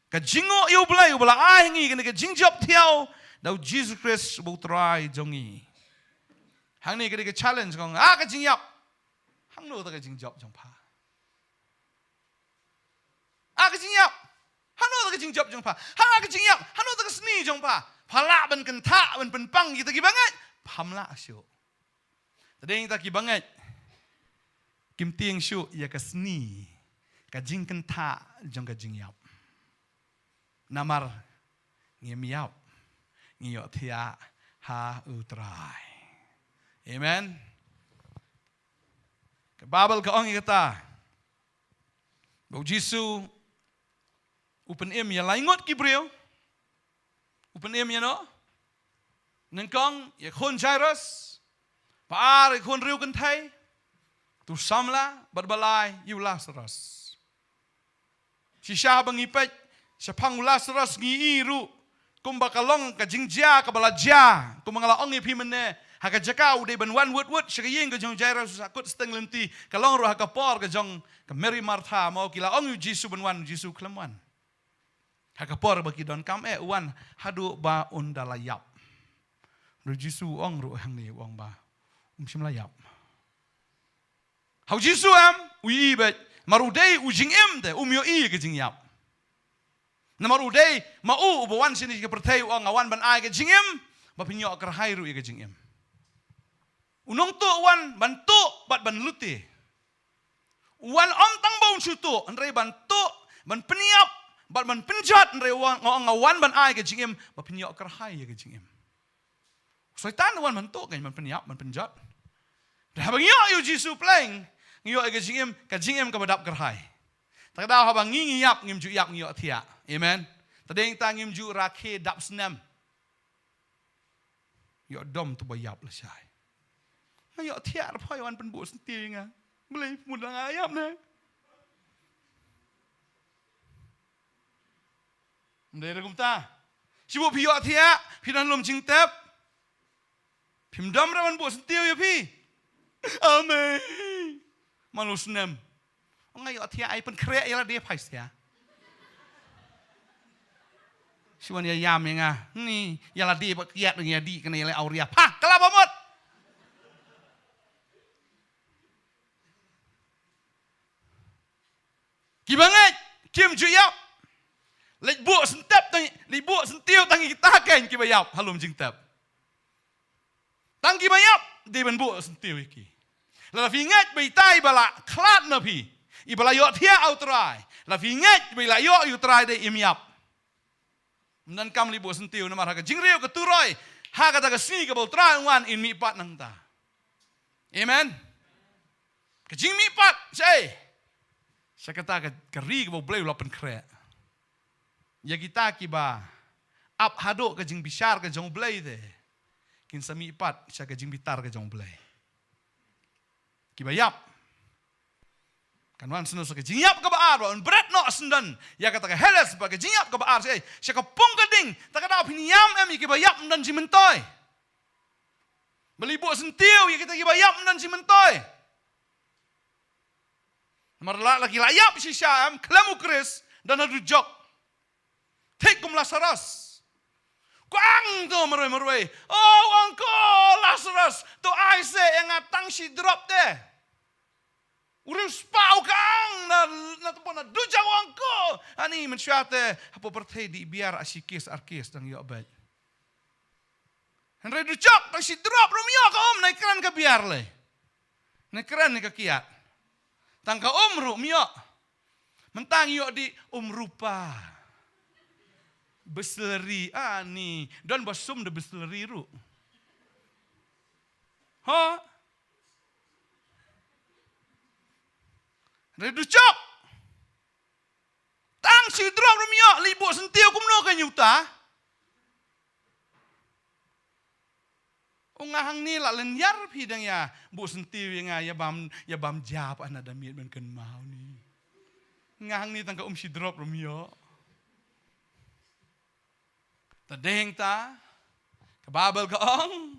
ka jingïap ïa U Blei uba la ai ngi kane ka jingjop thiaw da U Jisu Khrist uba U Trai jong ngi. Hangne ka dei ka challenge kong, a ka jingïap hangno ta ka jingjop jong pha? A ka jingïap hangno ta ka jingjop jong pha? Ha ka jingïap hangno ta ka sni jong pha? Pha lah ban kynthah ban pynpang kita kiba ngeit? Pham lah shuh. Tadeng ta kiba ngeit kim tieng shuh ïa ka sni ka jingkynthah jong ka jingïap. Namar ngim ïap, ngi ïohthiah ha U Trai. Amen. Ka Baibl ka ong ïa kata ba U Jisu u pynim ïa lai ngut ki briew. U pynim ïa no? Nyngkong ïa khun Jairus, ba ar ïa khun riewkynthei, tu samla, bad ba lai ïa u Lasarus. Shisha ba ngi peit shaphang u Lasarus ngi i ruh kumba ka long ka jingjia kaba la jia, kumba nga la ong ïa phi mynne, ha ka jaka u dei ban wan wut wut sha ka ïing ka jong Jairus, u sah kut sting lynti, ka long ruh ha ka por ka jong ka Mary Martha, mo, ki la ong ïa u Jisu ban wan, u Jisu khlem wan. Ha ka por ba ki donkam eh u wan haduh ba un da la ïap. Ruh Jisu u ong ruh hangne, u ong ba um shym la ïap. Ha u Jisu em, u ïohi beit. Namar u dei u jingim te, um ïohi ka jingïap. Namar u dei ma u uba wan shane sha ka pyrthei, u ong nga wan ban ai ka jingim, ba phin ïoh kyrhai ruh ïa ka jingim. U nongtuh u wan ban tuh bad ban lute. U wan ym tang ba un shu tuh, hynrei ban tuh, ban pynïap, bad ban pynjot, hynrei u ong nga wan ban ai ka jingim, ba phin ïoh kyrhai ïa ka jingim. U Soitan u wan ban tuh, kan, ban pynïap, ban pynjot. Hynrei haba ngi ïoh ïa u Jisu pleng, ngi ïoh ïa ka jingim, ka jingim kaba dap kyrhai. Te ka daw haba ngi ngi ïap, ngim ju ïap, ngi ïohthiah. Amen. Tadeng ta ngim ju rakhe dap snem. Ïoh dom tu ba ïap lashai. Nga ïohthiah, ruh pha ïa wan pynbuh syntiew ïa nga. Balei phi mut la nga ïap ne? Ym dei ruh kumta. Shu buh phi ïohthiah, phi don lum jingtep. Phim dom ruh ban buh syntiew ïa phi. Amen. Malu snem. Nga ïohthiah, ai pynkhreh ïa lade phai sia. Shu wan ïa ïam ïa nga. Ni ïa lade ba kiad ïa dih kane ïa le awria. Ha, kala ba mut. Kiba ngeit kim ju ïap. Leit buh syntep tang, leit buh syntiew tang ïa kita kein kiba ïap ha lum jingtep. Tang kiba ïap dei ban buh syntiew ïa ki. Lada phi ngeit ba itai ba la khlad na phi, iba la ïohthiah ha u Trai, lada phi ngeit ba i la ïoh ïa u Trai, dei im ïap. Ym donkam leit buh syntiew, namar ha ka jingriew ka turoi, ha kata ka sngi kaba u Trai un wan, in mihpat nangta. Amen. Ka jingmihpat shaei? Sha kata ka, ka ri kaba u Blei u la pynkhreh. Ïa kita kiba ap haduh ka jingbishar ka jong u Blei te, kin sa mihpat sha ka jingbitar ka jong u Blei. Kiba ïap kan wan sngewsih ka jingïap kaba ar, ba un bret noh syndon ïa kata ka Hades, ba ka jingïap kaba ar shaei? Sha ka pung ka ding. Ta ka daw phin ïam em ïa kiba ïap ym don jingmyntoi. Balei buh syntiew ïa kita kiba ïap ym don jingmyntoi? Namar la, la ki la ïap shisha em, khlem u Khrist, don ha dujok. Thik kum Lasarus. Kwang to marwei marwei. Oh, u ong ko Lasarus, to ai seh ïa nga tang shi drop te. U riewspah u kwang na, na, na dujok, u ong ko. Ani mynshuwa te hapoh pyrthei dih biar, a shi case ar case dang ïoh beit. Hynrei dujok tang shi drop ruh ym ïoh ka um, nai kren ka biar lei. Nai kren ne ka kiad. Tang ka um ruh ym ïoh. Mynta ngi ïoh dih um rupa. Bisleri, ani don ba sum da bisleri ruh. Ha? Hynrei dujok tang shi drop ruh ym ïoh, leit buh syntiew kumno ka ïuta? U nga hangne la lynñiar phi dang ïa buh syntiew ïa nga, ïa bam, ïa bam jia pat na da miet ban kynmaw ni. Nga hangne tang ka um shi drop ruh ym ïoh. Tadeng ta ka Baibl ka ong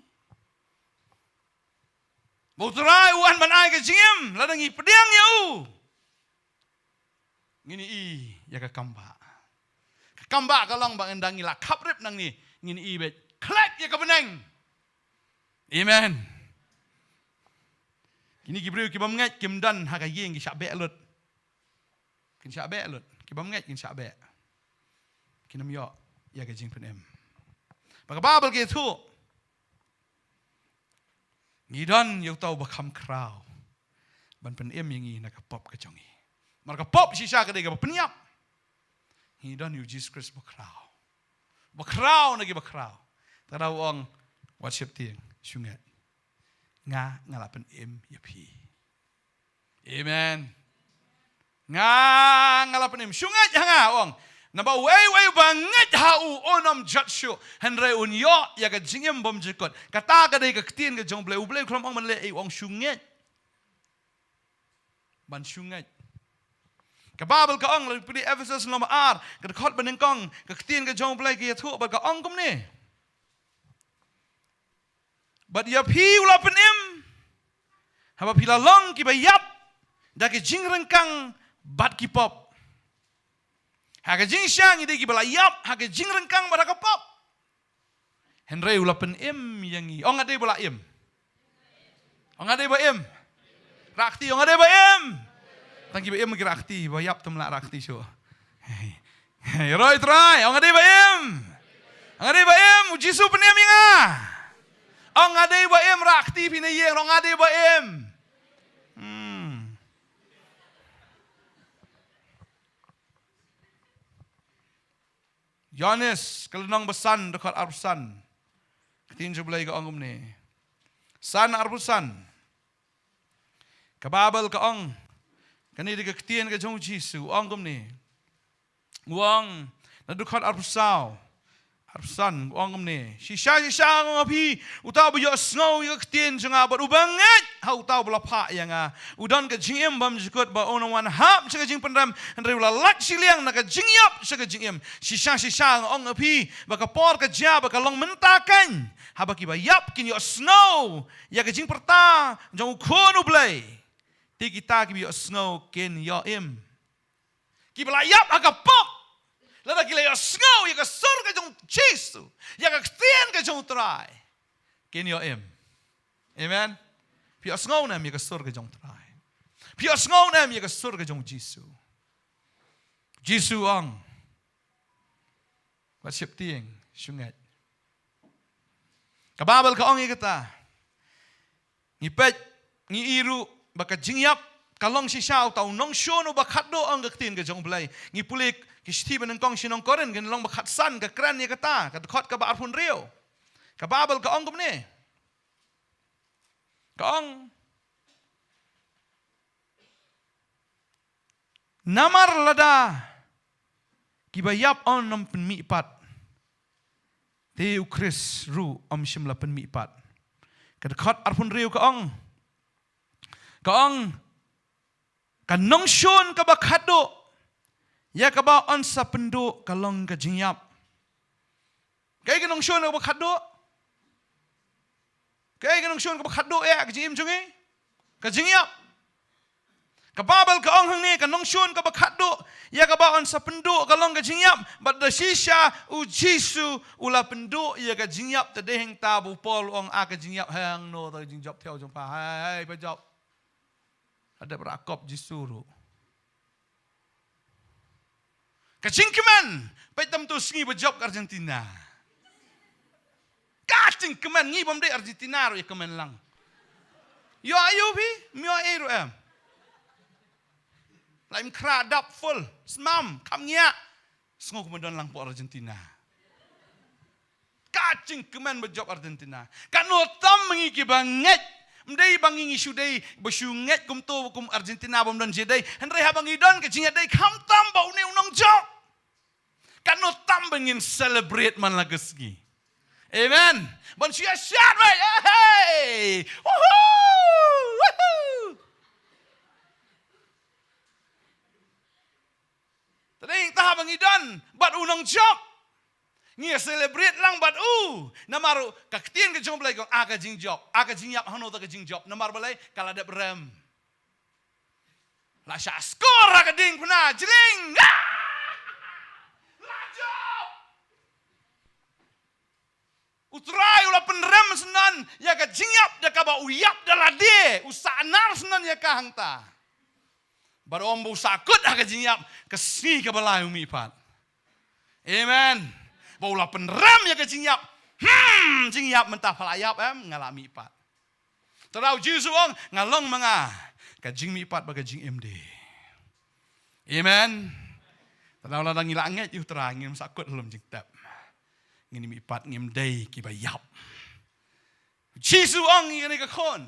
Ba U Trai u wan ban ai ka jingim, lada ngi pdiang ïa u, ngin ïohi ïa ka kam ba. Ka kam ba ka long ba ynda ngi la khaprip nangne, ngin ïohi beit khlek ïa ka bneng. Amen. Kine ki briew ki bym ngeit kim don ha ka ïing, ki shah beh lut. Kin shah beh lut. Ki bym ngeit kin shah beh. Kin ym ïoh ïa ka jingpynim. Ba ka Baibl ka ïathuh, ngi don ïa uta uba kham khraw ban pynim ïa ngi na ka pop ka jong ngi. Namar ka pop shisha ka dei kaba pynïap. Ngi don ïa u Jisu Khrist ba khraw. Ba khraw na ki ba khraw. Te u ong, wat sheptieng, shu ngeit. Nga, nga la pynim ïa phi. Amen. Nga, nga la pynim. Shu ngeit ha nga, u ong. Naba uei uei uba ngeit ha u un ym jot shuh, hynrei un ïoh ïa ka jingim bymjukut. Kata ka dei ka ktien ka jong U Blei. U Blei u khlem ong ban leh ei, u ong shu ngeit. Ban shu ngeit. Ka Baibl ka ong, lada phi pule Ephesus lynnong ba ar, ka dkhot ba nyngkong, ka ktien ka jong U Blei ka ïathuh bad ka ong kumne. Bad ïa phi u la pynim, haba phi la long kiba ïap da ki jingryngkang bad ki pop. Ha ka jingshisha ngi dei kiba la ïap ha ka jingryngkang bad ha ka pop. Hynrei u la pynim ïa ngi. Ong nga dei ba la im. Ong nga dei ba im. Rah kti, ong nga dei ba im. Tang kiba im ki rah kti, ba ïap te ym lah rah kti shuh. Ïaroh ïa U Trai, ong nga dei ba im. Ong nga dei ba im, U Jisu pynim ïa nga. Ong nga dei ba im, rah kti phi na ïing, ong nga dei ba im. Hmm. Ïoannis, ka lynnong ba san, dkhot arphew san. Ka ktien jong U Blei ka ong kumne. San arphew san. Ka Baibl ka ong, kane dei ka ktien ka jong U Jisu, u ong kumne. U ong, na dkhot arphew saw, arphew san, u ong kumne. Shisha, shisha, nga ong ha phi, uta uba ïohsngew ïa ka ktien jong nga bad uba ngeit ha uta uba la phah ïa nga, u don ka jingim bymjukut, ba un ym wan hap sha ka jingpynrem, hynrei u la lait shiliang na ka jingïap sha ka jingim. Shisha, shisha, nga ong ha phi, ba ka por ka jia, ba ka long mynta keiñ, haba kiba ïap kin ïohsngew ïa ka jingpyrta jong U Khun U Blei. Te kita kiba ïohsngew kin ïoh im. Kiba la ïap ha ka pop, lada ki la ïohsngew ïa ka sur ka jong U Jisu, ïa ka ktien ka jong U Trai, kin ïoh im. Amen. Phi ïohsngew ne em ïa ka sur ka jong U Trai? Phi ïohsngew ne em ïa ka sur ka jong U Jisu? Jisu u ong, wat sheptieng, shu ngeit. Ka Baibl ka ong ïa kata. Ngi peit, ngi ïohi ruh ba ka jingïap ka long shisha. Uta u nongshun uba khatduh, ong ka ktien ka jong U Blei. Ngi pule ki shithi ba nyngkong sha nong Korinth, ka lynnong ba khatsan, ka kren ïa kata, ka dkhot kaba arphew hynriew. Ka Baibl ka ong kumne. Ka ong, namar lada kiba ïap ym pynmihpat, te U Khrist ruh um shym la pynmihpat. Ka dkhot arphew hynriew ka ong, ka ong, ka nongshun kaba khatduh, ïa kaba yn sa pynduh ka long ka jingïap. Kaei ka nongshun kaba khatduh? Kaei ka nongshun kaba khatduh ïa ka jingim jong ngi? Ka jingïap. Ka Baibl ka ong hangne, ka nongshun kaba khatduh, ïa kaba yn sa pynduh ka long ka jingïap. Bad da shisha U Jisu u la pynduh ïa ka jingïap. Te dei hangta ba u Paul u ong, a ka jingïap, hangno ta ka jingjop thiaw jong pha? Hai, hai, pha jop. Hadep rah kop Jisu ruh. Ka jingkmen, peit tam tu sngi ba jop ka Argentina. Ka jingkmen, ngi bym dei Argentina ruh ïa kmen lang. Ïoh aïu phi? Ym ïoh ei ruh em. Lai mkhra dap full, smam, kham ngiah. Sngew kum don lang pok Argentina. Ka jingkmen ba jop Argentina. Katno tam ngi kiba ngeit. Ym dei ba ngi ngi shu dei ba shu ngeit kumto kum Argentina bym don jingïadei. Hynrei haba ngi don ka jingïadei khamtam bad une u nongjop, katno tam ba ngin celebrate man la ka sngi. Amen. Ban shu ïa shad wei. Hey! Woohoo! Woohoo! Te dei ta ba ngi don bad u nongjop, Ngi celebrate lang bad u. Namar ka ktien ka jong u Blei ka ong, a ka jingjop, a ka jingïap, hangno ta ka jingjop. Namar balei? Ka la dep rem. La shah skor ha ka diengphna, jling. Ah! La jop. U Trai u la pynrem shen ïa ka jingïap da kaba u ïap da lade, u sahnar shen ïa ka hangta. Bad ym ba u sahkut ha ka jingïap, ka sngi kaba lai u mihpat. Amen. Ba u la pynrem ïa ka jingïap. Hmm, jingïap mynta pha la ïap em, nga la mihpat. Te da u Jisu u ong, nga long ma nga ka jingmihpat bad ka jingim de. Amen. Te da lada ngi la ngeit ïa u Trai, ngim sahkut ha lum jingtep. Ngin mihpat, ngim dei kiba ïap. U Jisu u ong ïa kane ka khun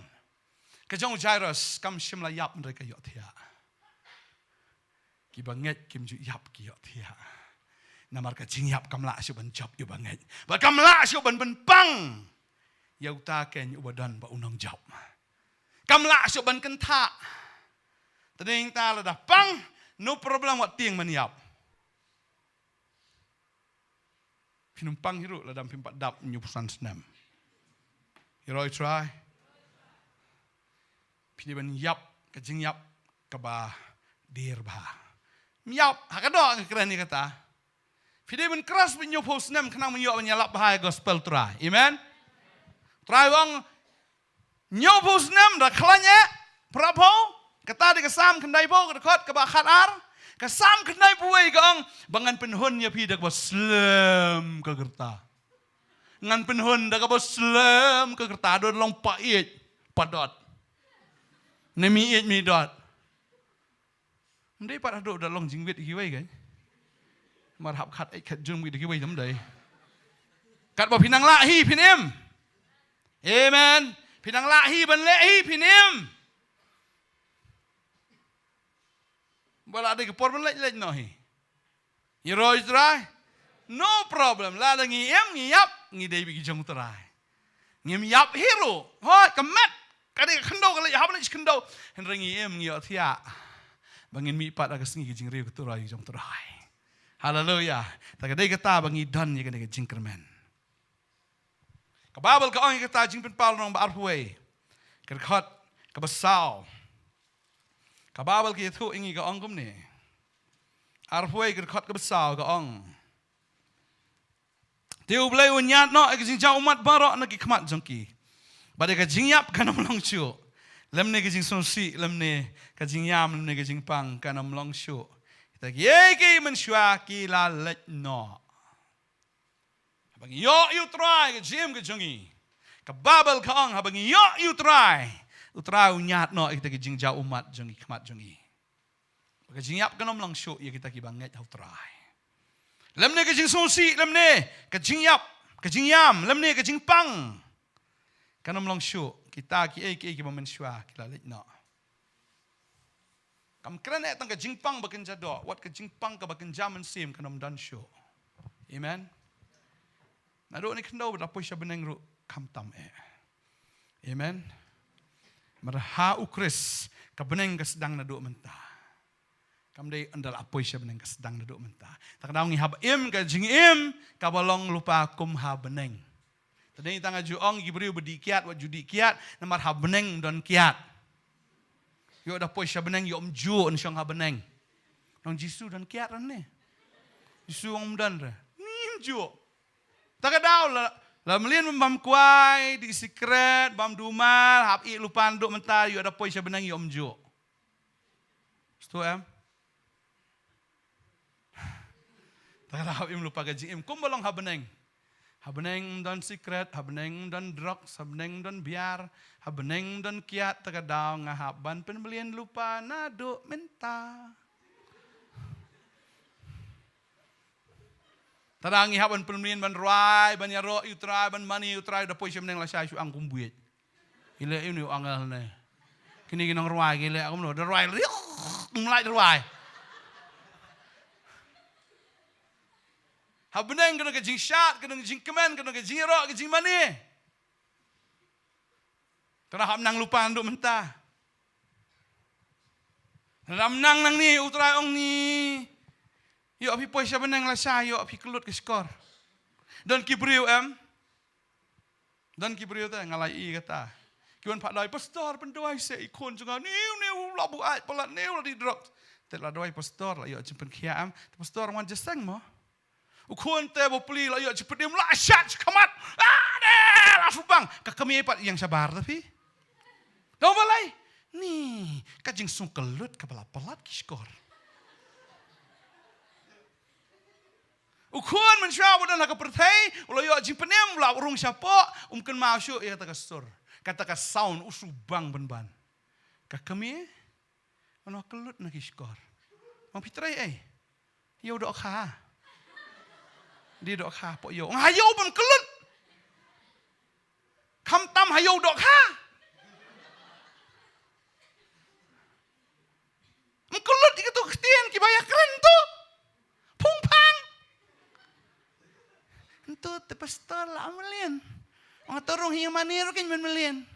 ka jong u Jairus, kam shym la ïap hynrei ka ïohthiah. Kiba ngeit kim ju ïap ki ïohthiah. Namar ka jingïap kam lah shuh ban jop ïa uba ngeit. Bad kam lah shuh ban pynpang ïa uta ken uba don bad u nongjop. Kam lah shuh ban kynthah. Te dei nangta lada pang, no problem, wat tieng ban ïap. Phin ym pang hi ruh lada phim pat dap hynñiewphew san snem. Ïaroh ïa u Trai. Phi dei ban ïap ka jingïap kaba dier bha. Ym ïap ha ka doh, nga kren ïa kata. Phi dei ban cross bad hynñiewphew snem khnang ban ïoh ban ïalap bha ïa gospel Trai. Amen. Trai u ong, hynñiewphew snem da khlaiñ eh, phraphew, kata dei ka Salm khyndaiphew, ka dkhot kaba khatar. Ka Salm khyndaiphew wei ka ong, ba ngan pynhun ïa phi da kaba slem ka rta. Ngan pynhun da kaba slem ka rta, don long pa ïeit, pa dot. Ne mi ïeit mi dot. Ym dei pat haduh da long jingwit ïa kiwei, kan? Mar hap khat ïeit khat jum ïa kiwei, ym dei. Katba phi nang lah hi phin im. Amen. Phi nang lah hi ban leh hi phin im. Ba la dei ka por ban leit, leit noh hi. Ïaroh ïa u Trai. No problem. Lada ngi im, ngi ïap, ngi dei bad ki jong u Trai. Ngim ïap hi ruh. Hooid, ka met ka dei ka khyndew, ka leit hap leit khyndew. Hynrei ngi im, ngi ïohthiah ba ngin mihpat ha ka sngi ka jingriew ka turoi jong u Trai. Haleluia. Te ka dei kata ba ngi don ïa kane ka jingkyrmen. Ka Baibl ka ong ïa kata, Jingpynpaw lynnong ba arphew wei, ka dkhot kaba saw. Ka Baibl ka ïathuh ïa ngi, ka ong kumne. Arphew wei, ka dkhot kaba saw, ka ong, te U Blei un ñiad noh ïa ka jingjaw ummat baroh na ki khmat jong ki. Bad ïa ka jingïap kan ym long shuh, lymne ka jingsngewsih, lymne ka jingïam, lymne ka jingpang kan ym long shuh. Kita kiei kiei mynshuwa ki la leit noh. Haba ngi ïoh ïa u Trai, ka jingim ka jong ngi, ka Baibl ka ong, haba ngi ïoh ïa u Trai, u Trai u ñiad noh ïa kita ki jingjaw ummat jong ngi, khmat jong ngi. Ba ka jingïap kan ym long shuh ïa kita kiba ngeit ha u Trai. Lymne ka jingsngewsih, lymne ka jingïap, ka jingïam, lymne ka jingpang kan ym long shuh. Kita kiei kiei kiba mynshuwa ki la leit noh. Kam kren eh tang ka jingpang ba kynja doh, wat ka jingpang kaba kynja mynsiem kan ym don shuh. Amen. Naduh ne khyndew ba da poi sha bneng ruh khamtam eh. Amen. Namar ha u Khrist ka bneng ka sdang naduh mynta. Kam dei ynda la poi sha bneng, ka sdang naduh mynta. Te ka daw ngi hap im ka jingim kaba long lypa kum ha bneng. Te dei tang nga ju ong, ki briew ba dih kiad wat ju dih kiad, namar ha bneng ym don kiad. Ïoh da poi sha bneng ïoh ym juh, yn shong ha bneng. Nong Jisu don kiad re ne? Jisu ong ym don re. Ni ym juh. Te ka daw la, la mlien bam kwai, dih sikret, bam dumal, hap ïeh lypa naduh mynta, ïoh da poi sha bneng ïoh ym juh. Stu em? Te ka daw im lypa ka jingim kumba long ha bneng. Ha bneng ym don sikret, ha bneng ym don drugs, ha bneng ym don biar, ha bneng ym don kiad, te ka daw nga hap ban pynmlien lypa naduh mynta. Te da ngi hap ban pynmlien ban rwai, ban ïaroh ïa u Trai, ban mane ïa u Trai, da poi sha bneng lashai shu ang kum buit. Ki leh ïa une u angel ne. Kine ki nongrwai ki leh kumno, da rwai riuk, ym lait rwai. Ha bneng ka don ka jingshad, ka don ka jingkmen, ka don ka jingïaroh, ka jingmane. Te da hap nang lypa naduh mynta. Te da nang nangne, u Trai ong ni, ïoh phi poi sha bneng lashai, ïoh phi kyllut ka shkor. Don ki briew em. Don ki briew te nga la ïohi kata. Ki wan pat duwai, "Pastor, pynduwai seh i khun jong nga. Niu, niu, la buaid palat, niu, la dih drugs." Te la duwai pastor, la ïoh jingpynkhiah em. Te pastor wan jingïaseng mo. U khun te bapli la ïoh jingpynim, la shat sha khmat. Ah, de, la subang. Ka kmie pat ïeng shabar te phi. Dong balei? Ni, ka jingsngewkyllut kaba la palat ki shkor. U khun mynshuwa ba don ha ka pyrthei, u la ïoh jingpynim, u la rung shapoh, um kynmaw shuh ïa kata ka sur. Kata ka sound, u subang bynban. Ka kmie, u la kyllut na ki shkor. Ong phi trei ei. Ïew dohkha. Dei dohkha, poh ïew. Nga ïew ban kyllut. Khamtam ha ïew dohkha. Ym kyllut ïa kito ktien kiba ïakren to. Phung phang. Ntu te pastor la mlien. Ong to rung hi mane ruh kin men mlien.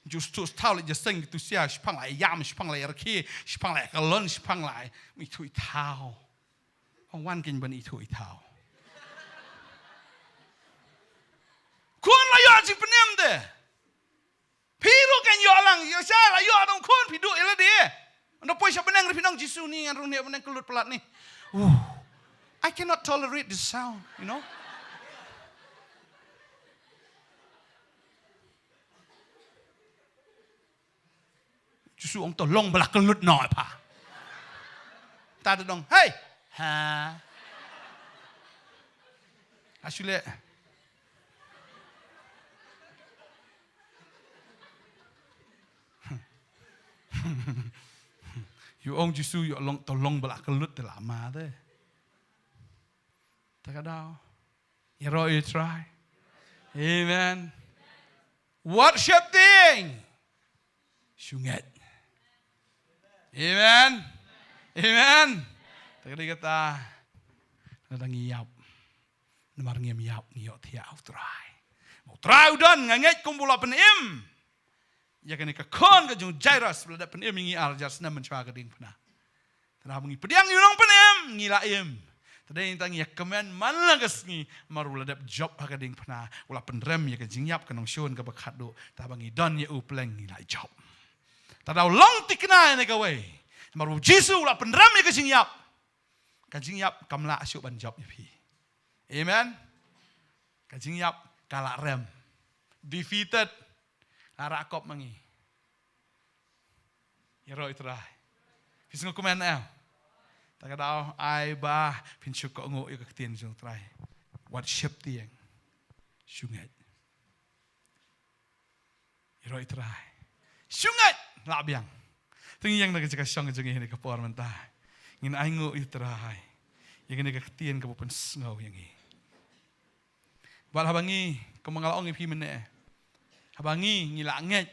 Just tu thaw la jingïaseng tu sia, shipang la ïam, shipang la ïarkhie, shipang la ïakhlon, shipang la ithuh ithaw. Ong wan kin ban ithuh ithaw. Khun la ïoh jingpynim te. Phi ruh kan ïoh lang, ïoh sha la ïoh dong khun phi duh ïa lade. Ynda poi sha bneng ruh phi nang Jisu ni ngan rung ne bneng kyllut palat ni. Ooh, I cannot tolerate this sound, you know. Jisu ong to long ba la kyllut noh pha. Ta dong, "Hey!" Ha. Asule. Ïoh ong Jisu ïoh long to long ba la kyllut te la ma te. Ta ka daw. Ïaroh ïa u Trai. Amen. Wat sheptieng. Shu ngeit. Amen. Amen. Ta ka dei kata. Lada ngi ïap. Namar ngim ïap ngi ïohthiah ha u Trai. U Trai u don, nga ngeit kumba u la pynim ïa kane ka khun ka jong u Jairus, ba la dep pynim ïa ngi ar hajar snem mynshuwa ka diengphna. Te haba ngi pdiang ïa u nongpynim ngi la im. Te dei tang ïa kmen man la ka sngi namar u la dep jop ha ka diengphna, u la pynrem ïa ka jingïap ka nongshun kaba khatduh. Te haba ngi don ïa u pleng ngi la jop. Te da u long thikna ïa kane kawei. Namar u Jisu u la pynrem ïa ka jingïap. Ka jingïap kam lah shuh ban jop ïa phi. Amen. Ka jingïap ka la rem. Defeated. La rah kop ma ngi. Ïaroh ïa u Trai. Phi sngew kmen em? Ta ka daw ai ba phin shu kohnguh ïa ka ktien jong u Trai. Wat sheptieng. Shu ngeit. Ïaroh ïa u Trai. Shu ngeit. Lah biang. Te ngi ïeng na ka jaka shong ka jong ngi ha kane ka por mynta. Ngin ainguh ïa u Trai ïa kane ka ktien kaba u pynsngew ïa ngi. Bad haba ngi, kumba nga la ong ïa phi mynne, haba ngi, ngi la ngeit,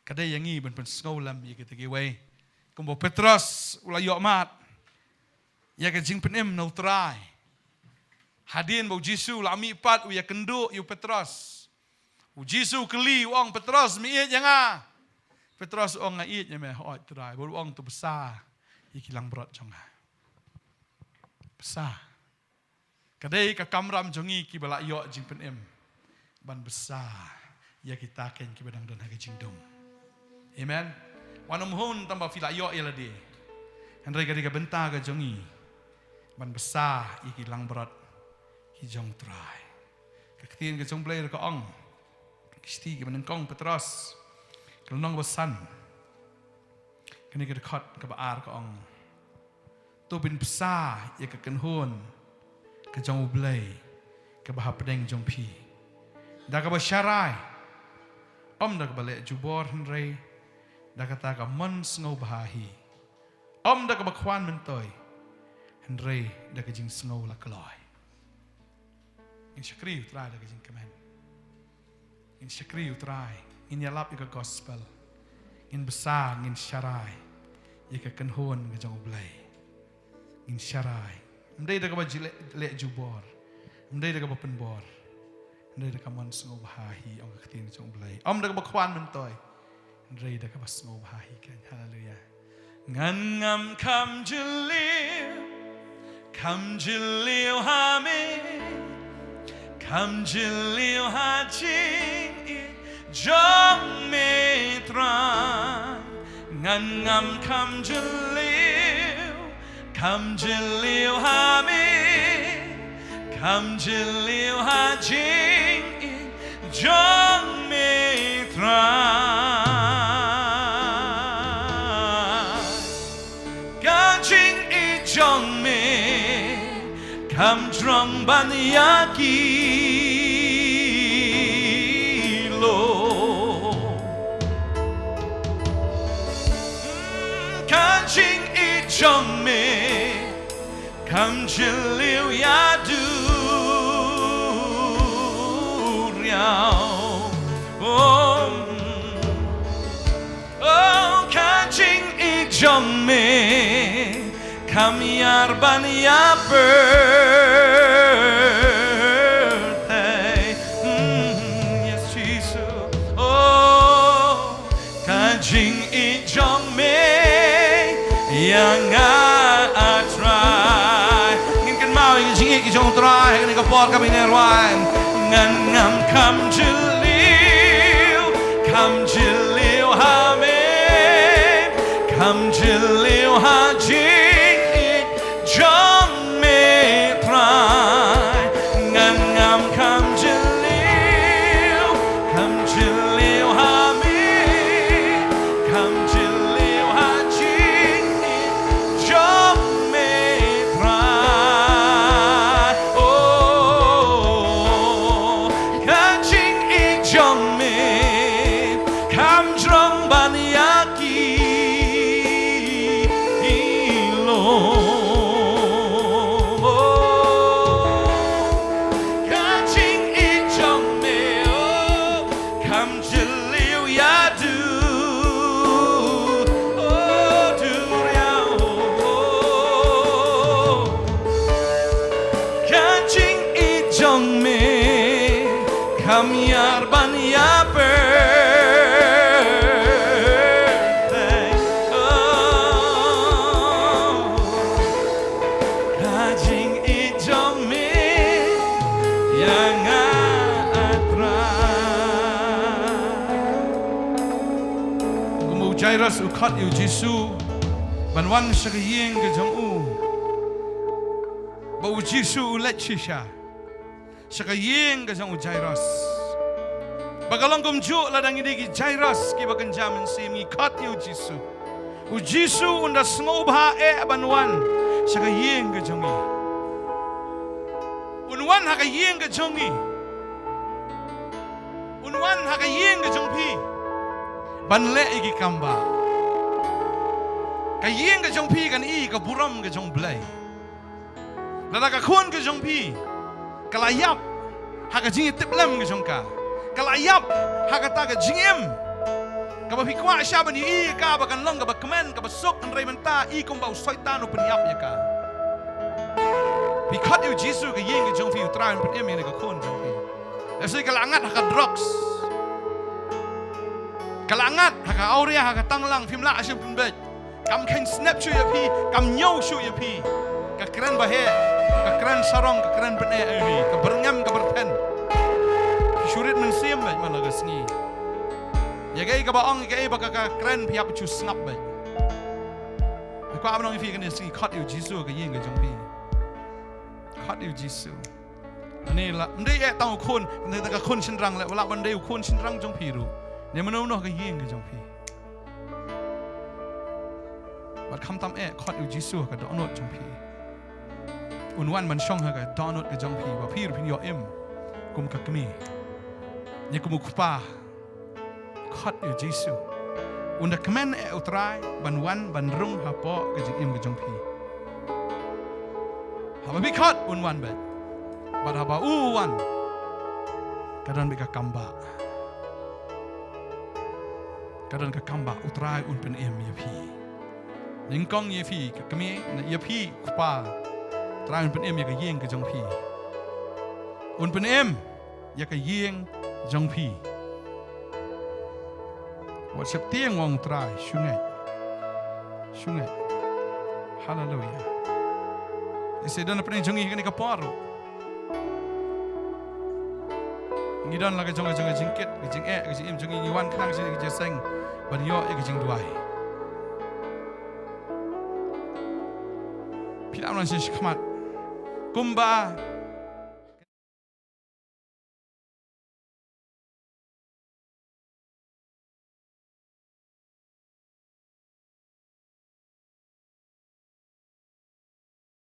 ka dei ïa ngi ban pynsngew lem ïa kita kiwei. Kumba u Petros u la ïoh mad ïa ka jingpynim na u Trai. Hadien ba u Jisu u la mihpat u ïakynduh ïa u Petros, u Jisu u kylli, u ong, "Petros, me ïeit ïa nga?" Petros u ong, "Nga ïeit ïa me." "Hooid Trai." Bad u ong, "To bsa ïa ki langbrot jong nga." Bsa. Ka dei ka kamram jong ngi kiba la ïoh jingpynim ban bsa ïa kita kein kiba dang don ha ka jingdum. Amen. Wat nym hun tang ba phi la ïoh ïa lade. Hynrei ka dei ka bynta ka jong ngi ban bsa ïa ki langbrot ki jong u Trai. Ka ktien ka jong u Blei ruh ka ong, ka shithi kaba nyngkong Petros, ka lynnong kaba san, kane ka dkhot kaba ar ka ong, "To phin bsa ïa ka kynhun ka jong u Blei kaba hapdeng jong phi, da kaba sharai, ym da kaba leh jubor, hynrei da kata ka mon sngewbha hi, ym da kaba khwan myntoi, hynrei da ka jingsngew la kloi." Ngin shakri ïa u Trai da ka jingkmen. Ngin shakri ïa u Trai. Ngin ïalap ïa ka gospel. Ngin bsa, ngin sharai ïa ka kynhun ka jong u Blei. Ngin sharai. Ym dei da kaba leh, leh jubor. Ym dei da kaba pynbor. Ym dei da ka mon sngewbha hi, ong ka ktien ka jong u Blei. Ym da kaba khwan myntoi. Ym dei da kaba sngewbha hi kein. Haleluia. Ngan ngam kham jylliew. Kham jylliew ha me, kham jylliew ha jingïeit jong me Trai. Ngan ngam kham jylliew, kham jylliew ha me, kham jylliew ha jingïeit jong me Trai. Ka jingïeit jong me kham jrong ban ïa ki lum. Mm, ka jingïeit jong me kham jylliew ïa duriaw. Oh, mm. Oh, ka jingïeit jong me kham ïar ban ïa pyrthei. Mm, yes, Jisu. Oh, ka jingïeit jong me ïa nga, ah, Trai. Ngin kynmaw ïa ka jingïeit jong u Trai ha kane ka por, ka bynta rwai. Ngan ngam kham jylliew, kham jylliew ha me, kham jylliew ha jingïeit jong me Trai. Ngan ngam kham jylliew, kham jylliew ha me, kham jylliew ha jingïeit jong me Trai. Oh, ka jingïeit jong me kham jrong ban ïa ki lum. Oh, ka jingïeit jong me, oh, kham jylliew ïa du, oh, duriaw. Ka jingïeit jong me kham ïar ban ïa pyrthei. Oh, ka jingïeit jong me ïa nga, ah, Trai. Kum u Jairus u khot ïa u Jisu ban wan sha ka ïing ka jong u. Ba u Jisu u leit shisha sha ka ïing ka jong u Jairus. Ba ka long kumjuh lada ngi dei ki Jairus kiba kynja mynsiem, ngi khot ïa u Jisu, u Jisu un da sngewbha eh ban wan sha ka ïing ka jong ngi. Un wan ha ka ïing ka jong ngi. Un wan ha ka ïing ka jong phi ban leh ïa ki kam bah. Ka ïing ka jong phi kan i ka burom ka jong Blei. Lada ka khun ka jong phi ka la ïap ha ka jingïatiplem ka jong ka, ka la ïap ha kata ka jingim kaba phi kwah sha ban ïohi ïa ka ba kan long kaba kmen, kaba suk, hynrei mynta i kumba u Soitan u pynïap ïa ka. Phi khot ïa u Jisu, ka ïing ka jong phi, u Trai un pynim ïa ka khun jong phi. Lehse ka la ngat ha ka drugs, ka la ngat ha ka awria, ha ka tanglang, phim lah shuh ban pynbeit. Kam kheiñ snep shuh ïa phi, kam ñiew shuh ïa phi. Ka kren ba heh, ka kren sarong, ka kren pyneh ïa phi, ka byrngem, ka byrthen. Phi shu rit mynsiem beit man la ka sngi. Ïa kaei kaba ong, ïa kaei ba ka, ka kren, phi hap shu sngap beit. Phi kwah ban ong ïa phi kane ka sngi, khot ïa u Jisu ha ka ïing ka jong phi. Khot ïa u Jisu. Ani la, ym dei eh tang u khun, ym dei tang ka khun shynrang, leh wat lah ban dei u khun shynrang jong phi ruh, ne mano mano ha ka ïing ka jong phi. Bad khamtam eh, khot ïa u Jisu ha ka dohnud jong phi. Un wan ban shong ha ka dohnud ka jong phi, ba phi ruh phin ïoh im kum ka kmie. Ne kum u kpa. Khot ïa u Jisu. Un da kmen eh u Trai ban wan ban rung hapoh ka jingim ka jong phi. Haba phi khot un wan beit. Bad haba u wan, ka don beit ka kam bah. Ka don ka kam bah, u Trai un pynim ïa phi. Nyngkong ïa phi ka kmie, ne ïa phi u kpa, u Trai un pynim ïa ka ïing ka jong phi. Un pynim ïa ka ïing jong phi. Wat sheptieng, ong u Trai, shu ngeit. Shu ngeit. Haleluia. Ngi sa don hapdeng jong ngi ha kane ka por ruh. Ngi don la ka jong ka jong ka jingkit, ka jingeh, ka jingim jong ngi, ngi wan khnang sha ka jingïaseng ban ïoh ïa ka jingduwai. Phi lah ban wan sha khmat. Kumba